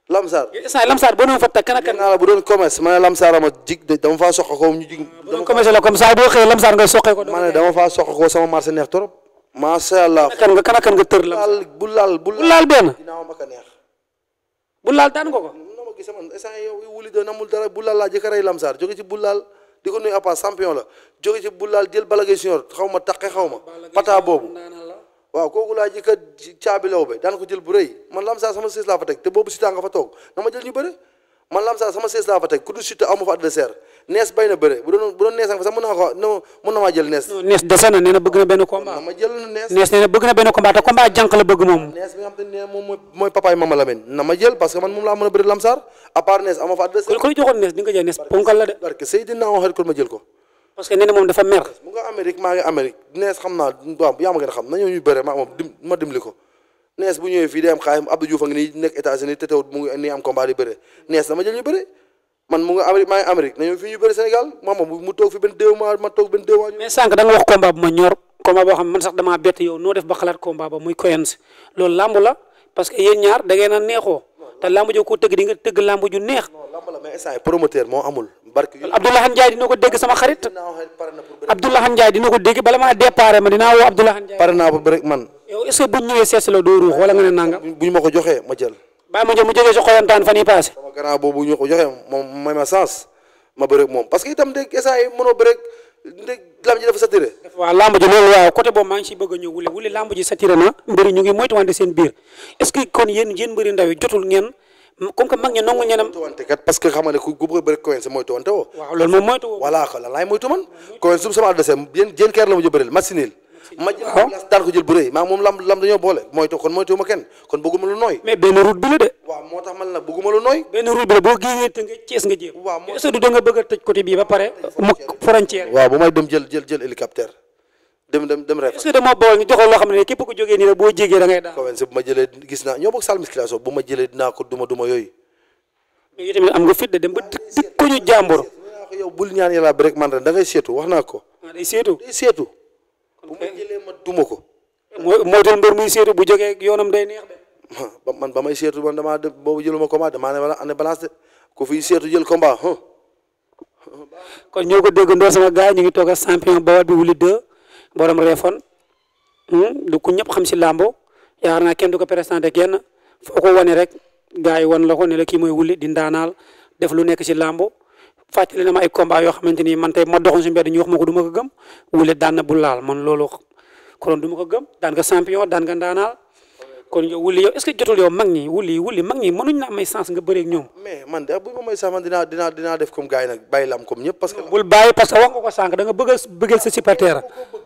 B: Lamsaar.
A: Lamsaar boo doon fa teg kan ak kan.
B: naa la bu doon commerce ma ne Lamsaar ma jig dama faa soqe ko ñu jig.
A: bu doon commerce la comme ça boo xëyee Lamsaar nga soqe ko.
B: ma ne dama faa soqe ko sama marché neex trop. macha allah
A: kan ak kan nga tër Lamsaar.
B: bu laal
A: benn.
B: dinaa ma ka neex.
A: bu laal daan ko ko.
B: gis man instant yow Wouly 2 namul dara bu laal laa jëkk a rey Lamsaar jóge ci bu laal di ko nuyu apa champion la jóge ci bu laal jël balagay senior xaw ma taqe xaw ma pata boobu waaw kooku laa jëkk a caabi law be daan ko jël bu rëy man Lamsaar sama sées laa fa teg te boobu Siteu nga fa toog na ma jël ñu bëre man Lamsaar sama sées laa fa teg ku du Siteu amu fa adversaire nees bay na bëre bu doon nees nga fa sax mën naa ko mën na maa jël nees.
A: nees dese na nee na bëgg na benn combat.
B: na ma jël nees
A: nee na bëgg na benn combat te combat jànq la bëgg moom.
B: nees bi nga xam te ne moom mooy papaay Mama Lamine na ma jël parce que man moom laa mën a bëri Lamsaar à part nees ama fa adversaire.
A: ku la joxoon nees di nga ko jël nees ponkal la de.
B: parce que Seydina waxee ko ma jël ko.
A: parce que nee na moom dafa mer.
B: mu nga Amérique maa ngi Amérique nees xam naa waaw yaa ma gën a xam nañoo ñuy bëre maa moom ma dimbali ko nees bu ñëwee fii day am xaalis Abdou Diouf a ngi nii nekk États-Unis te teewut mu ngi nii am combat di bëre nees dama jël ñu bëre man mu nga Amérique maa ngi Amérique nañoo fii ñu bëri Sénégal moom mu toog fi benn 2 mois ma toog benn 2 mois.
A: mais sànq da nga wax combat bu ma ñor combat boo xam ne man sax damaa bett yow noo def ba xalaat combat ba muy Coensi loolu làmb la parce que yéen ñaar da ngeen a neexoo te làmb jo ko tëgg di nga tëgg làmb ju neex.
B: non làmb la mais instant yii promoteur moo amul. barke
A: Abdoulaye Ndiaye dina ko dégg sama xarit Abdoulaye Ndiaye dina ko dégg bala maa déparé ma dinaa woo Abdoulaye Ndiaye.
B: pare naa ba bëri man.
A: yow est-ce que bu ñu ñëwee seet si la doo ruux wala nga ne nangam.
B: bu ñu ma ko joxee ma jël.
A: bàyyi ma jël mu jógee si xoyantaan fan yii passé.
B: sama grand boobu ñu ko joxee moom may ma sens ma bëri moom parce que itam dégg instant yii mënoo bëri dégg lamb ji dafa saturé.
A: waaw lamb ji loolu waaw côté boobu maa ngi ciy bëgg a ñëw Wouly lamb ji saturé na mbëri ñu ngi moytuwante seen biir est-ce que kon yéen mbëri ndaw yi jotul ngeen comme que mag ñi nangu ñenam
B: moytuwante kat parce que xam nga ne ku bëgg a bëri Coensi moytuwante woo.
A: waaw loolu moom moytu woo.
B: voilà lan laay moytu man Coensi su sama adversaire yéen keer la ma jë bëril machinil ma jël daan ko jël bu rëy maa moom lam dañoo boole moytu kon moytuwuma kenn kon bëgguma lu nooy.
A: mais benn route bi la de.
B: waaw moo tax man la bëgguma lu nooy.
A: benn route bi la boo génnee te nga Cees nga jéem.
B: waaw
A: est-ce que du da nga bëgg a tëj côté bii ba pare mu frontière.
B: waaw bu may dem jël hélicoptère dem ref.
A: est-ce que dama bool ñu joxoon loo xam ne képp ku jógee nii la boo jégee da ngay daan.
B: Coensi bu ma jëlee gis naa ñoo bokk salle musculation bu ma jëlee dinaa ko duma yooyu.
A: mais yow tamit am nga fit de dem ba dëkk ko ñu jàmbur.
B: yow bul ñaan yàlla bi rek man ren da ngay seetu wax naa ko.
A: day seetu
B: bu ma jëlee ma duma ko.
A: moo tax mbër muy seetu bu jógee yoonam day neex de.
B: man ba may seetu man damaa dem boobu jëluma combat damaa ne balance de ku fi seetu jël combat.
A: kon ñoo ko déggandoo sama gars ñu ngi toog ak champion Bawol bi Wouly 2 borom Réfone du ku ñëpp xam si làmbo yaakaar naa kenn du ko présenté kenn foo ko wane rek gars yi wan la ko ne la kii mooy Wouly di ndaanaal def lu nekk ci làmb fàttali na ma ay combat yoo xamante ni man tey ma doxoon si mbedd ñu wax ma ko du ma ko gëm Wouly daan na bu laal man loolu kon du ma ko gëm daan nga champion daan nga ndaanaal kon yow Wouly yow est-ce que jotul yow mag ñi Wouly mag ñi mënuñ na may sens nga bëreeg ñoom.
B: mais man de bu ma may sax man dinaa def comme gars yi nag bàyyi lamb comme ñëpp parce que.
A: bul bàyyi parce que wax nga ko sànq da nga bëggal sa supporter.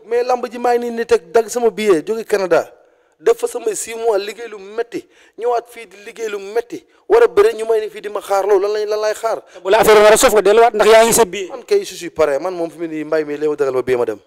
B: mais lamb ji maa ngi nii teg dagg sama billet jóge Canada def fa sama 6 mois liggéey lu metti ñëwaat fii di liggéey lu metti war a bëre ñu may ne fii di ma xaar loolu lan lay xaar.
A: bu la affaire war a sof nga delluwaat ndax yaa ngi sa billet.
B: man kay je suis prêt man moom fi mu ne nii mbay mi léegi dagal ba billet ma dem.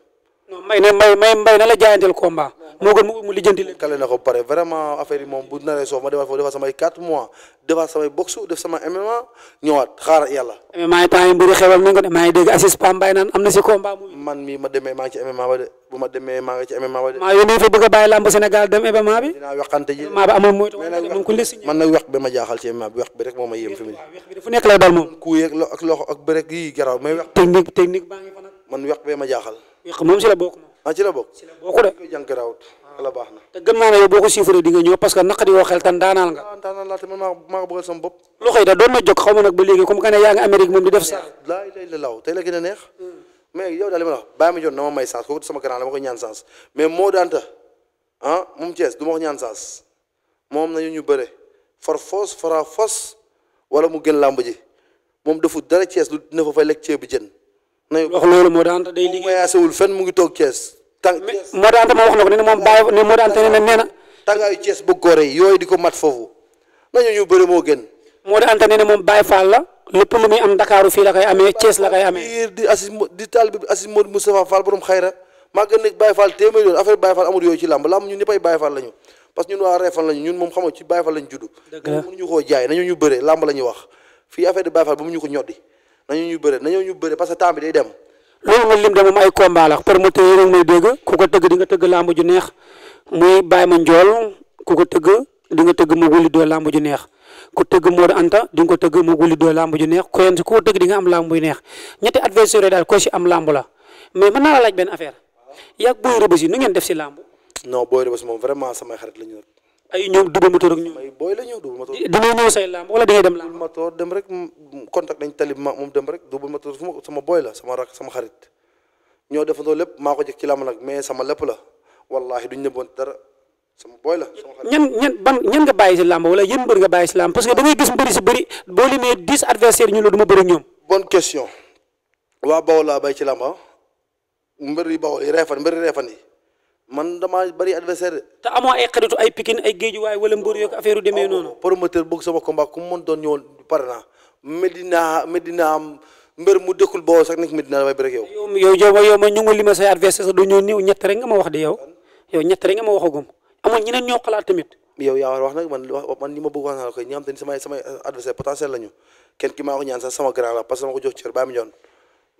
A: non mbay na la jaayanteel combat moo gën mu lijjanti leen.
B: kale na ko pare vraiment affaire yi moom bu naree soof ma defaat foofu defaat samay 4 mois defaat samay boxe def sama MMA ñëwaat xaar yàlla.
A: MMA yi temps yi mbiri xewal nañ ko de maa ngi dégg Assis Pam Mbaye naan am na si combat muy.
B: man mii ma demee maa ngi ci MMA ba de bu ma demee maa ngi ci MMA ba de.
A: maa yónnee fa bëgg a bàyyi lamb Sénégal dem MMA bi.
B: dinaa weqante ji
A: MMA bi amul moytu
B: man nag weq bi ma jaaxal ci MMA bi weq bi rek moo ma yéem fi mu ne.
A: weq bi fu nekk lay dal moom.
B: ku yeeg ak loxo ak bërek yi garaaw may weq.
A: technique baa ngi fa nag.
B: man weq bee ma jaaxal.
A: weq moom si la bokk moom.
B: ah ci la bokk.
A: si la bokk de.
B: koy jàng garaawut wala baax na.
A: te gëm naa ne yow boo ko chiffré di nga ñëw parce que naqadi woo xel tan daanaal nga.
B: ah daanaan laa te man maa ko bëggal sama bopp.
A: loxo yi da doon na jóg xaw ma nag ba léegi comme que ne yaa ngi Amérique moom di def sax.
B: laay lay la law tey la gën a neex. mais yow daal li ma la wax bàyyi ma jot na ma may sens kooku sama grand la ma ko ñaan sens mais moo daanta ah moom Thiès du ma ko ñaan sens moom nañu ñu bëre fara fos wala mu gën làmb ji moom defu dara Thiès lu dina fa fay lekk ceeb bi jën. nañu
A: wax loolu moo daanta day liggéey
B: mayaasewul fenn mu ngi toog Thiès.
A: moo daanta ma wax na ko ne moom bàyyi ne moo daanta ne nee na.
B: tàngaayu Thiès bëgg koo rey yooyu di ko mat foofu nañu ñu bëre moo gën.
A: moo daanta ne moom Baye Fall la lépp lu muy am Dakar fii la koy amee Thiès la koy amee.
B: di Assis di taal bi Assis Modou Moustapha Fall borom xayra maa gën nekk Baye Fall téeméer yoon affaire Baye Fall amul yooyu ci làmb ñun ñëpp ay Baye Fall lañu parce que ñun waa Réfane lañu ñun moom xam nga ci Baye Fall lañu judd. dëgg la mënuñu koo jaay nañu ñu bëre làmb la ñuy wax fii affaire de Baye Fall ba mu ñu ko ñoddi nañu ñu bëre parce que temps bi day dem.
A: loolu nga lim de moom ay combat la promoteur yi rek may dégg ku ko tëgg di nga tëgg làmb ju neex muy Baye ma Njool ku ko tëgg di nga tëgg mu Wouly doo làmb ju neex ku tëgg Modou Anta di nga ko tëgg mu Wouly doo làmb ju neex ku ko tëgg di nga am làmb yu neex ñetti adversaire daal ko si am làmb la mais mën naa la laaj benn affaire yàgg booy rëbës yi nu ngeen def si làmb.
B: non booy rëbës moom vraiment samay xarit la ñu nag.
A: ay ñoom double moteur ak ñoom.
B: ay booy la ñu double moteur.
A: dina ñëw say làmb wala da ngay dem làmb.
B: double moteur dem rek contact nañ tali ma moom dem rek double moteur sama booy la sama rak sama xarit ñoo defandoo lépp maa ko jëkk ci làmb nag mais sama lépp la wallahi duñ nëbboon dara sama booy la sama xarit.
A: ñan nga bàyyi si làmb wala yéen mbër nga bàyyi si làmb parce que da ngay gis mbëri si bëri boo limee 10 adversaires ñu la du ma bëri ñoom.
B: bonne question waa Bawol laa bay ci làmb mbër yi Bawol yi mbëri reefan yi man damaa bëri adversaire.
A: te amoo ay xaritu ay Pikine ay Géejuwaay wala mbër yoo affaire yu demee noonu.
B: promoteur bëgg sama combat ku mu mën doon ñëwoon pare naa Medina am mbër mu dëkkul Bawol sax nekk Medina damay bëri ak yow.
A: yow ma ñu ngi lima say adversaire sax dañoo néew ñett rek nga ma wax de yow ñett rek nga ma waxagum amoon ñeneen ñoo xalaat tamit.
B: yow yaa war wax nag man li ma bëgg wax naa la koy ñi nga xam te ni samay adversaire potentiel lañu kenn ki maa ko ñaan sax sama grand la parce que ma ko jox cër bàyyi ma ñoon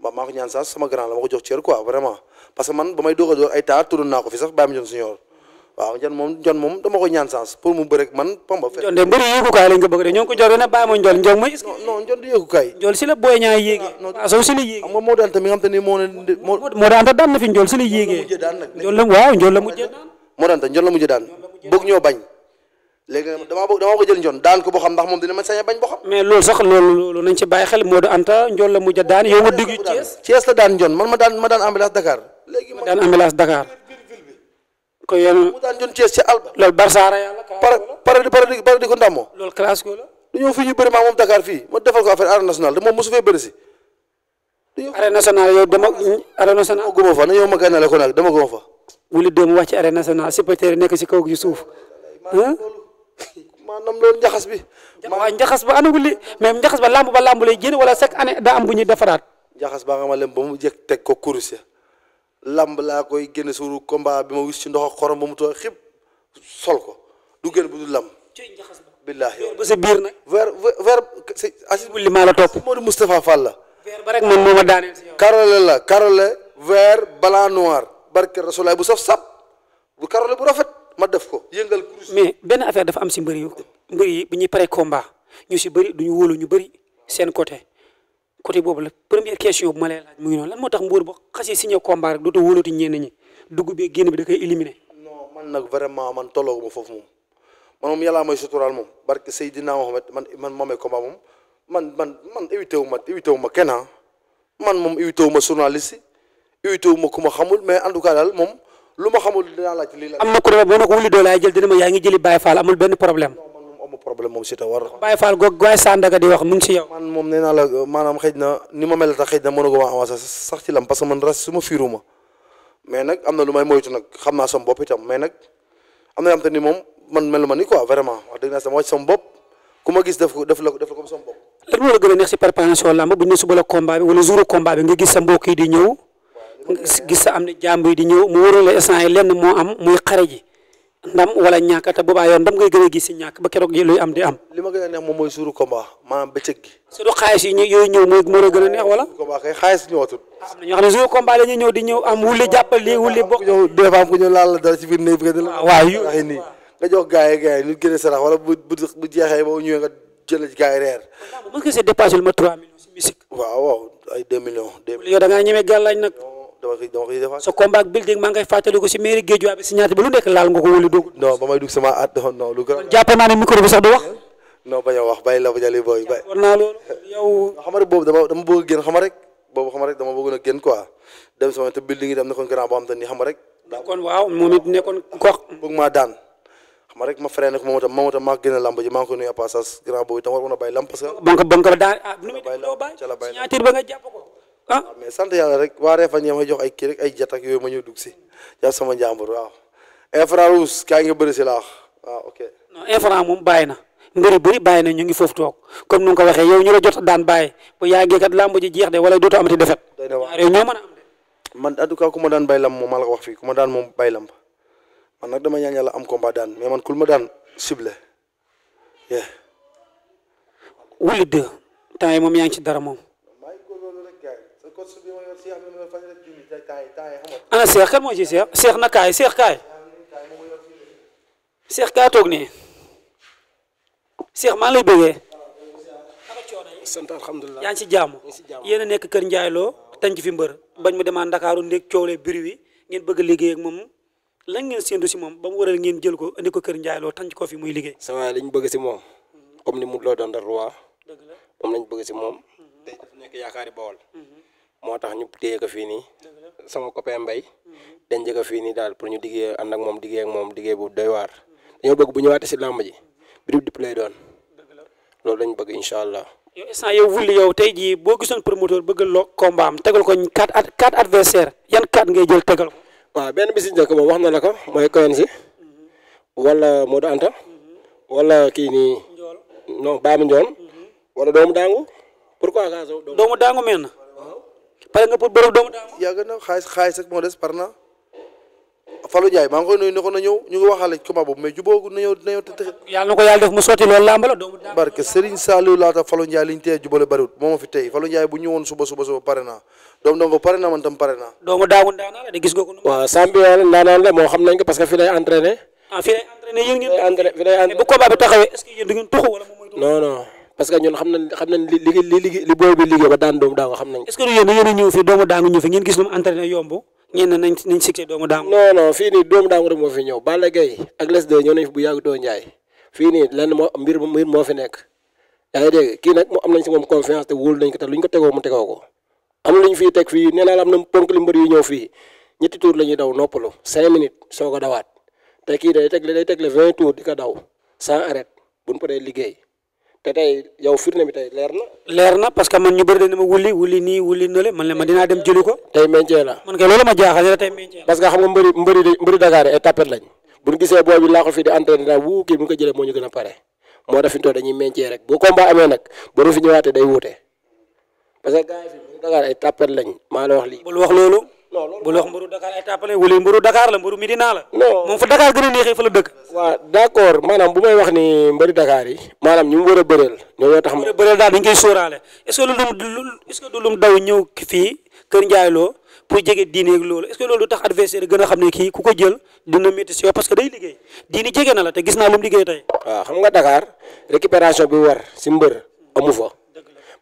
B: maa ko ñaan sax sama grand la ma ko jox cër quoi vraiment parce que man ba may doog a door ay taar tudd naa ko fi sax bàyyi ma ñoon senior waaw jon moom dama ko ñaan sens pour mu bëre man pamba fe
A: jon de mbëri yéegukaay lañ ko bëgg de ñoo ngi ko jox ne bàyyi ma njool njool mooy
B: non jon du yéegukaay
A: njool si la booy ñaay yéegee waaw soo si la yéegee
B: xam nga moo daan tamit nga xam te ni
A: moo daan daan na fi njool si la yéegee njool la waaw njool la mujjee daan
B: moo daan njool la mujjee daan bëgg ñoo bañ léegi nag dama ko jël njoon daan ko boo xam ndax moom dina ma sañ a bañ boo xam
A: mais loolu sax loolu nañ ci bàyyi xel Modou Anta njool la mujj daan yow nga digg
B: Thiès la daan njoon man ma daan ambulance Dakar léegi
A: ma daan ambulance Dakar ko yoon
B: mu daan njoon Thiès ci alba
A: loolu barsaara yàlla
B: pare di ko ndàmmoo
A: loolu classe ko la
B: dañoo fi ñu bëri maa moom Dakar fii ma defal ko affaire arène nationale te moom mosu fee bëri si
A: arène nationale yow dama arène nationale
B: guma fa na yow ma gànnale ko nag dama guma fa
A: Wouly dem wàcc ci arène nationale supporter nekk ci kaw gi suuf
B: maanaam loolu njaxas bi
A: waaw njaxas ba ana Wouly mais njaxas ba lamb lay génn wala chaque année daa am bu ñuy defaraat
B: njaxas baa nga ma lem ba mu jëkk teg ko kurus ya lamb laa koy génne suuru combat bi ma wis ci ndox ak xorom ba mu tooy xib sol ko du génn bu dul lamb billaahi yow
A: ba sa biir nag
B: ver Assis
A: Wouly maa la topp
B: Modou Moustapha Fall la
A: ver ba rek man moo ma daaneel si yow
B: carole vert blanc noir barke rasulaay bu saf sap bu carole bu rafet ma def ko yëngal kurus
A: mais benn affaire dafa am si mbër yi bu ñuy pare combat ñu si bëri duñu wóolu ñu bëri seen côté boobu la première question bu ma lay laaj mu ngi noonu lan moo tax mbër ba xasee signé combat rek dootoo wóolati ñenn ñi dugg bi génn bi da koy éliminer.
B: non man man nag vraiment man tollooguma foofu moom man moom yàllaa may suturaal moom barke Seydina Mohamed man moomee combat moom man évité wu ma kenn man moom évité wu ma journaliste yi évité wu ma ku ma xamul mais en tout cas daal moom lu ma xamul dinaa laaj lii la.
A: am na ku ne boo na ko Wouly doo laay jël dina ma yaa ngi jëli Baye Fall amul benn problème.
B: non man moom amul problème moom Siteu war.
A: Baye Fall goog waaye Sandaga di wax mu ngi si yow.
B: man moom nee naa la maanaam xëy na ni ma mel tax xëy na mënu ko ma avancé sax ci lam parce que man ras su ma fiiru ma mais nag am na lu may moytu nag xam naa sama bopp itam mais nag am na yoo xam te ni moom man melu ma ni quoi vraiment wax dëgg naa sama wàcc sama bopp ku ma gis def la ko sama bopp.
A: lan moo la gën a neex si préparation lamb bu ñu ne suba la combat bi wala jour combat bi nga gis sa mbokk yi di ñëw gis sa am ne jàmb yi di ñëw mu wóorul la instant yi lenn moo am muy xare ji ndam wala ñàkk te boobaa yoon ndam ngay gën a gis si ñàkk ba keroog luy am di am.
B: li ma gën a neex moom mooy jour combat maanaam bëccëg gi.
A: surtout xaalis yi yooyu ñëw moo la gën a neex wala.
B: combat kay xaalis ñëwatul.
A: am na ñoo xam ne jour combat la ñuy ñëw di ñëw am Wouly jàppal lii Wouly bokk.
B: ñëw des fois ku ñëw laal la dara ci biir néeg bi
A: waaw yu
B: nii nga jox gars yi ñu génne sarax wala bu jeexee ba ñëwee nga jël ci gars yi reer.
A: mën nga see dépassé lu ma 3 millions si musique.
B: waaw ay 2 millions.
A: yow da ngaa ñeme gàllaaj nag.
B: dama koy defaat.
A: sa combat ak building maa ngay fàttali ko si mairie Guédiawaye bi si ñaata ba lu nekk laal nga ko Wouly dugg.
B: non ba may dugg sama at non lu gën.
A: jàpp naa ne micro bi sax du wax.
B: non bañ a wax bàyyi la ba jëlee booy bay.
A: war naa loolu yow.
B: xam rek boobu dama bëgg a génn xam rek dama bëggoon a génn quoi dem sama te building yi dem nekkoon grand boo xam te ni xam rek.
A: nekkoon waaw moom it nekkoon gox.
B: bëgg maa daan xam rek ma freiné ko moom itam maa gën a lamb ji maa ngi ko nuyu à passage grand boobu itam war mën a bàyyi lamb parce que.
A: bon ko daan nu muy def doo bàyyi signature ba nga jàpp ko ah.
B: mais sant yàlla rek waa Réfane ñee may jox ay kii rek ay jat ak yooyu ma ñëw dugg si jàpp sama njàmbur waaw. infrarouge kaay nga bëri si la wax waaw ok.
A: non infra moom bàyyi na mbëri bëri bàyyi na ñu ngi foofu toog comme nu nga ko waxee yow ñu la jot daan bàyyi bu yàggee kat lamb ji jeex de wala dootoo amati defet.
B: day na wax
A: ñoo mën a am de.
B: man en tout cas ku ma daan bay lamb moom maa la ko wax fii ku ma daan moom bay lamb man nag dama ñaan yàlla am combat daan mais man kul ma daan ciblé.
A: Wouly 2 temps yi moom yaa ngi ci dara moom. ana Cheikh kan moo ci Cheikh na kaay Cheikh kaay toog nii Cheikh maa ngi lay bëggee.
C: sant alhamdulilah
A: yaa ngi ci jàmm yéen a nekk Kër Ndiaye Lo tànc fi mbër bañ mu demaan Ndakaaru ndéeg coowlee biri wi ngeen bëgg a liggéey ak moom lan ngeen séntu si moom ba mu waral ngeen jël ko andi ko Kër Ndiaye Lo tànc ko fi muy liggéey.
C: sa waay liñ bëgg si moom comme ni mu loo doon dal roi moom lañ bëgg si moom tey dafa nekk yaakaari Bawol moo tax ñu téye ko fii nii sama copain Mbaye dañ jëkk fii nii daal pour ñu liggéey ànd ak moom liggéey bu doy waar dañoo bëgg bu ñëwaatee si làmb ji birib di play doon loolu lañ bëgg incha allah.
A: yow instant yow Wouly yow tey jii boo gisoon promoteur bëgg loo combat am tegal ko 4 adversaires yan 4 ngay jël tegal ko.
C: waaw benn bi si njëkk moom wax na la ko mooy Koyen si wala Modou Anta wala kii nii non Baye Mandione wala doomu daangu pourquoi gaz
A: doomu daangu mel na pare nga pour bërëb doomu daangu.
B: yàgg na xaalis ak moo des par na Fallou Ndiaye maa ngi koy nuyu ne ko na ñëw ñu ngi waxaale combat boobu mais jubóogu na ñëw te
A: yàlla na ko yàlla def mu sotti loolu làmb la doomu daangu.
B: barke Serigne Saliou laata Fallou Ndiaye liñ tee jubale bariwut moo ma fi tey Fallou Ndiaye bu ñëwoon suba pare naa doomu pare na man tam pare naa.
A: doomu daangu ndaanaa la de gis nga ko.
C: waaw champion ndaanaan la moo xam nañ ko parce que fi lay entraîné.
A: fi lay entraîné yéen ngeen.
C: fi lay entraîné
A: bu combat bi taxawee est-ce que yéen du ngeen tuxu wala moom mooy tuxu.
C: non parce que ñun xam nañ li booy bi liggéey ba daan doomu daangu xam nañ ko.
A: est-ce que du yéen da ngeen a ñëw fii doomu daangu ñëw fi ngeen gis lu mu entraîné yomb ñeen nañ succès doomu daangu.
C: non fii nii doomu daangu rek moo fi ñëw Balla Gaye ak Les 2 ñëw nañ fi bu yàgg doo Njaay fii nii lenn mbir moo fi nekk yaa ngi dégg kii nag am nañ si moom confiance te wóolu nañ ko te luñ ko tegoo mu tegoo ko am luñ fii teg fii nee naa la am na ponk li mbër yu ñëw fii ñetti tour la ñuy daw noppalu 5 minutes soo ko dawaat te kii day tegle 20 tours di ko daw sans arrêt buñ paree liggéey te tey yow firnde bi tey leer na
A: parce que man ñu bëri dañ ne ma Wouly nii Wouly nële man la ma dinaa dem jëli ko.
C: tey meñcee la
A: man kay loolu ma jaaxal tey meñcee la.
C: parce que xam nga mbëri Dakar ay tapet lañ buñ gisee booy bi laa ko fii di entraîné daal wuu kii bu ñu ko jëlee moo ñu gën a pare moo tax fi ñu toll dañuy meñcee rek bu combat amee nag bu ñu fi ñëwaatee day wuute parce que gars yi fi mbëru Dakar ay tapet lañ maa la wax lii.
A: bul wax loolu. bul wax mbëru Dakar ay tapet lañ Wouly mbëru Dakar la mbëru Medina la.
C: non
A: moom fa Dakar gën a neexee fa la dëkk.
C: waaw d'accord maanaam bu may wax ni mbëri Dakar yi maanaam ñu mu war a bëreel ñoo tax
A: ma bëreel daal dañ koy sóoraale est-ce que du lum daw ñëw fii Kër Ndiaye Lo pour jege diine ak loolu est-ce que loolu du tax adversaire gën a xam ne kii ku ko jël dina métti si yow parce que day liggéey diine jege na la te gis naa lu mu liggéey tey.
C: waaw xam nga Dakar récupération bi war si mbër amu fa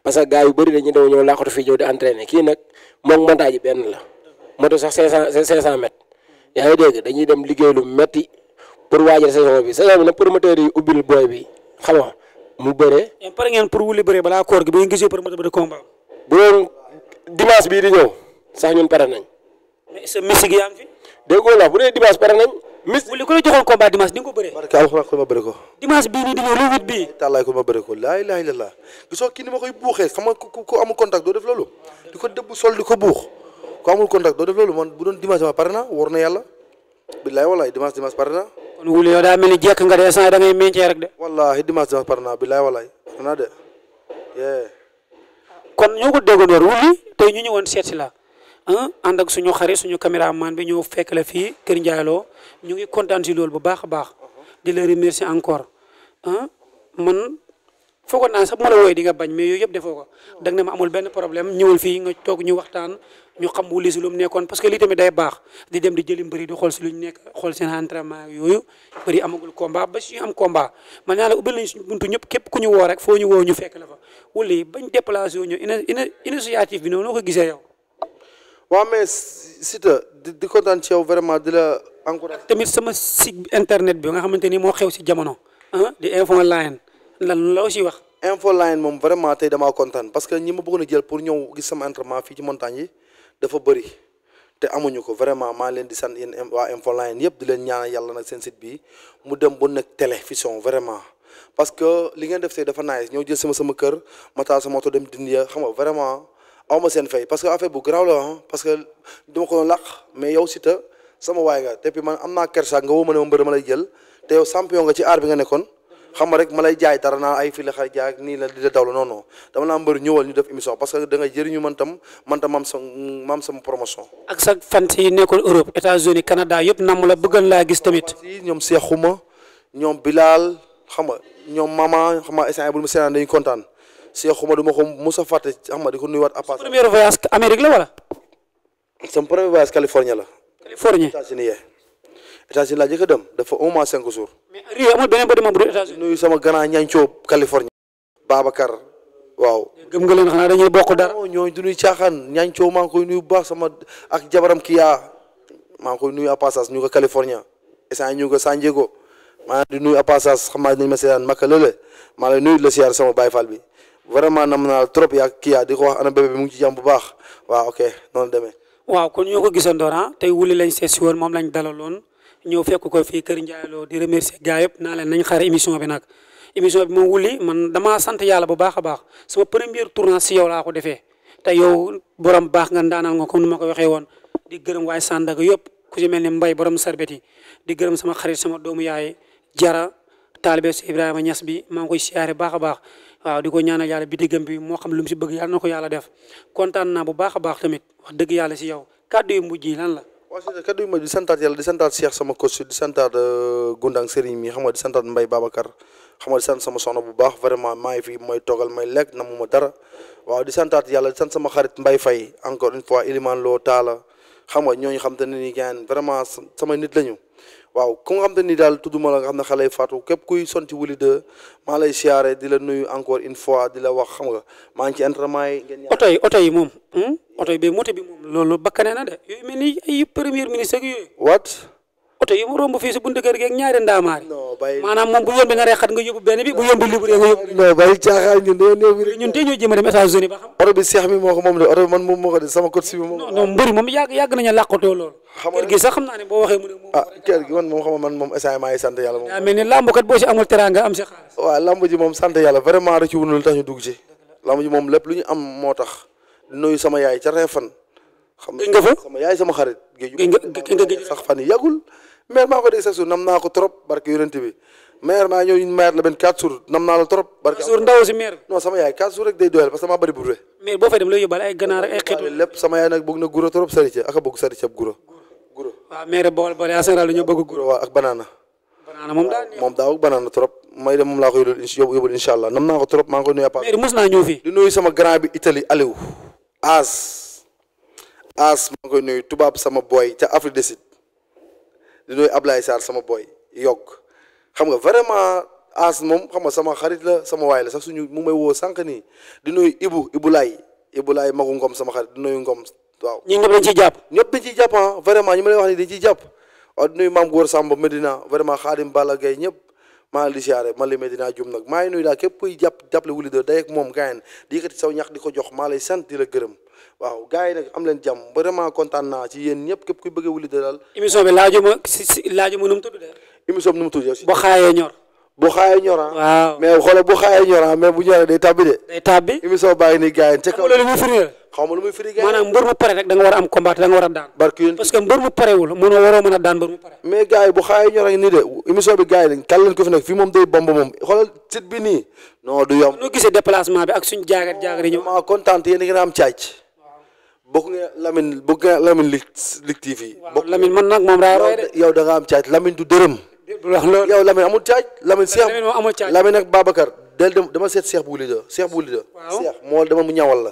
C: parce que gars yu bëri dañuy daw ñëw laaxatu fii ñëw di entraîner kii nag moom montage yi benn la moto sax 500 mètres yaa ngi dégg dañuy dem liggéey lu metti pour waajal saison bi nag promoteur yi ubbil booy bi xam nga mu bëree.
A: yéen pare ngeen pour Wouly bëree balaa koor gi bu ngeen gisee promoteur de combat.
C: bu doon dimanche bii di ñëw sax ñun pare nañ.
A: mais sa mystique yaa ngi fi.
C: déggoo la bu dee dimanche pare nañ.
A: Wouly ku la joxoon combat dimanche di nga ko bëree.
B: barke alxuraan ko ma bëri ko.
A: dimanche bii nii di ñëw lu wut bii.
B: tàllaay ko ma bëri ko laa ilaaha illallaah gisoo kii ni ma koy buuxee xam nga ku amul contact doo def loolu. di ko dëbb sol di ko buux ku amul contact doo def loolu man bu doon dimanche ma pare na wóor na yàlla billaay wallaay dimanche pare na.
A: kon Wouly yow daa mel ni jekk nga de saa da ngay meññee rek de.
B: wallaahi dimanche pare na billaay wallaay pare na de.
A: kon ñoo ko déggoon Wouly tey ñu ñëwoon seet si la ànd ak suñu xarit suñu caméraman bi ñëw fekk la fii Kër Ndiaye Lo ñu ngi kontaan si loolu bu baax a baax di la remercier encore man foogoon naa sax bu ma la wooyee di nga bañ mais yooyu yëpp defoo ko da nga ne ma amul benn problème ñëwal fii nga toog ñu waxtaan ñu xam Wouly si lu mu nekkoon parce que lii tamit day baax di dem di jëli mbëri di xool si lu ñu nekk xool seen entraînement yooyu bëri amagul combat ba si ñu am combat man naa la ubbil nañ suñu buntu ñëpp képp ku ñu woo rek foo ñu woo ñu fekk la fa Wouly bañ déplacé wu ñu initiative bi noonu noo ko gisee yow.
B: waaw mais siteu di kontaan ci yow vraiment di la encouragé.
A: tamit sama site internet bi nga xamante ni moo xew si jamono di info line lan la aussi wax.
B: info line moom vraiment tey damaa kontaan parce que ñi ma bëggoon a jël pour ñëw gis sama entraînement fii ci montagne yi dafa bëri te amuñu ko vraiment maa leen di sant yéen waa info line yëpp di leen ñaanal yàlla nag seen site bi mu dem ba nekk télévision vraiment. parce que li ngeen def tey dafa nice ñëw jël sama kër ma taal sama moto dem dindi xam nga vraiment. aw ma seen fay parce que affaire bu garaaw la parce que dama ko laq mais yow Siteu sama waay nga te puis man am naa kersa nga woo ma ne ma mbër ma lay jël te yow champion nga ci aar bi nga nekkoon xam nga rek ma lay jaay dara naa ay fii la xay jaay nii la di la daw la non non dama naa mbër ñëwal ñu def émission parce que da nga jëriñu man tam maam sama promotion. ak
A: sa fan yi nekkoon Europe États-Unis Canada yëpp nam la bëggal laa gis tamit.
B: ñoom Cheikhouma ñoom Bilal xam nga ñoom Mama xam nga instant bu ma seetaan dañuy kontaan. Cheikhouma du ma ko mos a fàtte xam nga di ko nuyuwaat à part.
A: premier voyage Amérique la wala.
B: sama premier voyage Californie la.
A: Californie
B: États-Unis laa jëkk a dem dafa au moins 5 jours.
A: mais Rio amul beneen bët bu États-Unis.
B: nuyu sama grand ñancoo Californie. Babacar waaw.
A: gëm nga leen xanaa dañuy bokk dara.
B: ñooñu du ñuy caaxaan ñancoo maa ngi koy nuyu bu baax sama ak jabaram Kia maa ngi koy nuyu à passage ñu ko Californie instant ñu ko San Diego maa ngi di nuyu à passage xam naa dañu ma seetaan makka lële maa lay nuyu la siyaar sama Baye Fall bi. vraiment nam naa trop yaa kii di ko wax ana bébé bi mu ngi ci jàmm bu baax waaw ok noonu demee.
A: waaw kon ñoo ko gisandoor tey Wouly lañ seet si woon moom lañ dalaloon ñëw fekk ko fii Kër Ndiaye Lo di remercier gars yëpp naa leen nañ xaar émission bi nag émission bi moom Wouly man damaa sant yàlla bu baax a baax sama première tournage si yow laa ko defee te yow borom baax nga ndaanal nga comme ni ma ko waxee woon di gërëm waaye Sandaga yëpp ku ci mel ni Mbay borom sarbet yi di gërëm sama xarit sama doomu yaay Jara taalibe si Ibrahima Niass bi maa ngi koy siyaare baax a baax waaw di ko ñaanal yàlla bitigam bi moo xam lu mu si bëgg yàlla na ko yàlla def kontaan naa bu baax a baax tamit wax dëgg yàlla si yow kàddu yu mujj yi lan la.
B: waaw si kàddu yu mujj di santaat yàlla di santaat Cheikh sama coach di santaat Gundang Serigne mi xam nga di santaat Mbaye Babacar xam nga di sant sama soxna bu baax vraiment maa ngi fi mooy toogal may lekk na mu ma dara waaw di santaat yàlla di sant sama xarit Mbaye Faye encore une fois Iliman Lo Talla xam nga ñooñu xam te ne nii gaañ vraiment sama nit lañu. waaw ku nga xam te ni daal tudduma la nga xam ne xale yi faatu képp kuy sonti Wouly 2 maa lay siyaare di la nuyu encore une fois di la wax xam nga maa ngi ci entraînement yi.
A: oto yi moom oto yi moto bi moom loolu bakkane na de yooyu mel ni ay premier ministre ak yooyu.
B: what.
A: oto yi mu romb fii si buntu kër gi ak ñaari ndaamaar.
B: non bàyyi
A: maanaam moom bu yoon bi nga rey xat nga yóbbu benn bi bu yoon bi libre nga yóbbu.
B: non bàyyi caaxaan ñun
A: tey ñoo jéem a dem États-Unis ba xam.
B: oto bi Cheikh mi moo ko moom de oto bi man moom moo ko de sama code si bi moom.
A: non mbëri moom yàgg nañu làqatoo loolu. kër gi sax xam naa ne boo waxee mu ne moom.
B: kër gi man moom xam nga man moom instant maa ngi sant yàlla moom.
A: yaa mel ni làmb kat boo si amul teraanga am si xaalis.
B: waaw làmb ji moom sant yàlla vraiment rek ci wunul tax ñu dugg ci làmb ji moom lépp lu ñu am moo tax nuyu sama yaay ca Réfane xam
A: nga fa
B: sama yaay sama xarit
A: géej
B: sax fan yi yàggul maire maa ko dégg sax suur nam naa ko trop barke yonent bi maire maa ñëw maire la benn 4 jours nam naa la trop barke
A: suur ndaw si maire
B: non sama yaay 4 jours rek day doyal parce que maa bëri burwe
A: maire boo fay dem looy yóbbaale ay ganaar ak ay xeetu
B: lépp sama yaay nag bëgg na guro trop sarice aka bëgg sarice ab guro
A: waaw maire bool en général dañoo bëgg guro
B: waaw ak banana
A: moom daal
B: moom daaw ak banana trop may dem moom laa ko yóbbul incha allah nam naa ko trop maa ngi koy nuyu
A: maire mos naa ñëw fii
B: di nuyu sama grand bi Italie Aliou As maa ngi koy nuyu tubaab sama boy ca Afrique du Sud di nuyu Ablaye Sarr sama boy yokk xam nga vraiment As moom xam nga sama xarit la sama waay la sax suñu mu may woo sànq nii di nuyu Ibou Laye magu Ngom sama xarit di nuyu Ngom waaw.
A: ñi ñëpp dañ ciy jàpp.
B: ñëpp dañ ciy jàpp vraiment ñu ma lay wax nii dañ ciy jàpp waaw di nuyu maam Góor Samba Medina vraiment Xaadim Balla Gaye ñëpp maa ngi di siyaare man li Medina jum nag maa ngi nuyu daal képp kuy jàppale Wouly 2 day ak moom gaayen di yëkkati saw ñax di ko jox maa lay sant di la gërëm waaw gars yi nag am leen jàmm vraiment kontaan naa ci yéen ñëpp képp kuy bëgg Wouly 2 daal
A: émission bi laajuma laajuma nu mu tudd de.
B: émission bi nu mu tudd yow si
A: bu xaayee ñor.
B: bu xaayee ñora
A: waaw
B: mais xoolal bu xaayee ñora mais bu ñoree day tàbbi de
A: day tàbbi.
B: émission baa ngi nii gars yi ca kaw
A: loolu muy firi
B: xaw ma lu muy firi gars yi
A: maanaam mbër mu pare rek da nga war a am combat da nga war a daan.
B: barki yéen
A: parce que mbër mu parewul mënoo waroo mën a daan mbër mu pare.
B: mais gars yi bu xaayee ñora ngi nii de émission bi gars yi dañ kal leen ko fi nag fii moom day bomb moom xoolal site bi nii non du yomb
A: noo gisee déplacement bi ak suñu jaagat yi ñëw.
B: maa kontaan yéen a ngi am caac bokk nga Lamine Lutte TV
A: waaw Lamine man nag moom daa roy de.
B: yow da nga am caac Lamine du dërëm
A: du wax loolu
B: yow Lamine amul caaj Lamine Cheikh
A: Lamine moom amul caaj.
B: Lamine ak Babacar del dem dama seet Cheikh Wouly 2 Cheikh Wouly 2
A: waaw
B: Cheikh moo dama mu ñawal la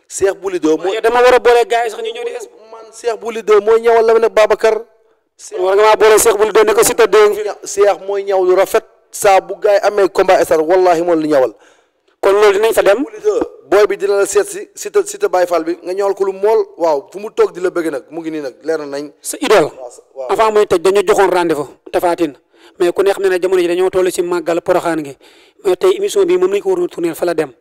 B: Cheikh Wouly 2 moo
A: dama war a boole gars yi sax ñu ñëw di es.
B: man Cheikh Wouly 2 mooy ñawal Lamine ak Babacar
A: war nga maa boole Cheikh Wouly 2 ne ko siteu2
B: Cheikh mooy ñaw lu rafet saa bu gars yi amee combat estar wallahi moom li ñawal
A: kon loolu dinañ fa dem.
B: Wouly 2 booy bi dina la seet si Siteu Baye Fall bi nga ñawal ko lu mool waaw fu mu toog di la bëgg nag mu ngi nii nag leer na nañ
A: sa idole avant muy tëj dañoo joxoon rendez-vous Tapha Tine mais ku ne xam ne ne jamono ji dañoo toll ci màggal poroxaan gi mais tey émission bi moom lañ ko waroon a tourner fa la dem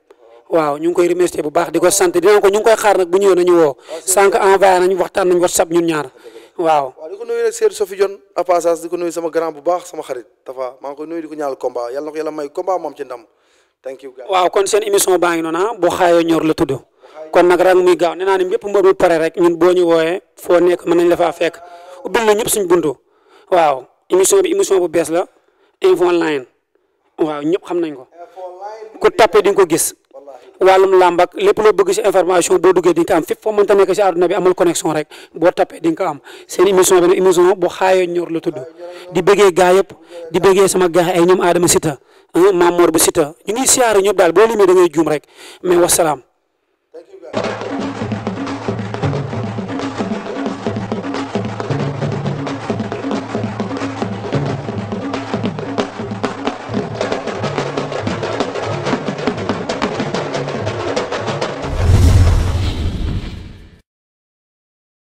A: waaw ñu ngi koy remercier bu baax di ko sant dinaa ko ñu ngi koy xaar nag bu ñëwee nañu woo sànq envoyé nañ waxtaan nañ WhatsApp ñun ñaar waaw
B: di ko nuyu rek Seydou Sophie Dione à passage di ko nuyu sama grand bu baax sama xarit Tafa maa ngi koy nuyu di ko ñaanal combat yàlla na ko yàlla may combat moom ci ndam thank you guys
A: waaw kon seen émission baa ngi noonu bu xaayoo ñor la tudd kon nag rek muy gaaw nee naa ne bépp mbër mu pare rek ñun boo ñu wooyee foo nekk mën nañ la faa fekk ubbil na ñëpp suñ buntu waaw émission bi émission bu bees la info online waaw ñëpp xam nañ ko ku tapé di nga ko gis wàllum làmb ak lépp loo bëgg si information boo duggee di nga ko am fépp foo mënta nekk si àdduna bi amul connexion rek boo tapé di nga ko am seen émission bi nag émission bu xaayoo ñor la tudd di bëggee gaa yëpp di bëggee sama gaa ay ñoom Adama Siteu Maam Mor bu Siteu ñu ngi siyaare ñëpp daal boo limee da ngay juum rek mais wasalaam.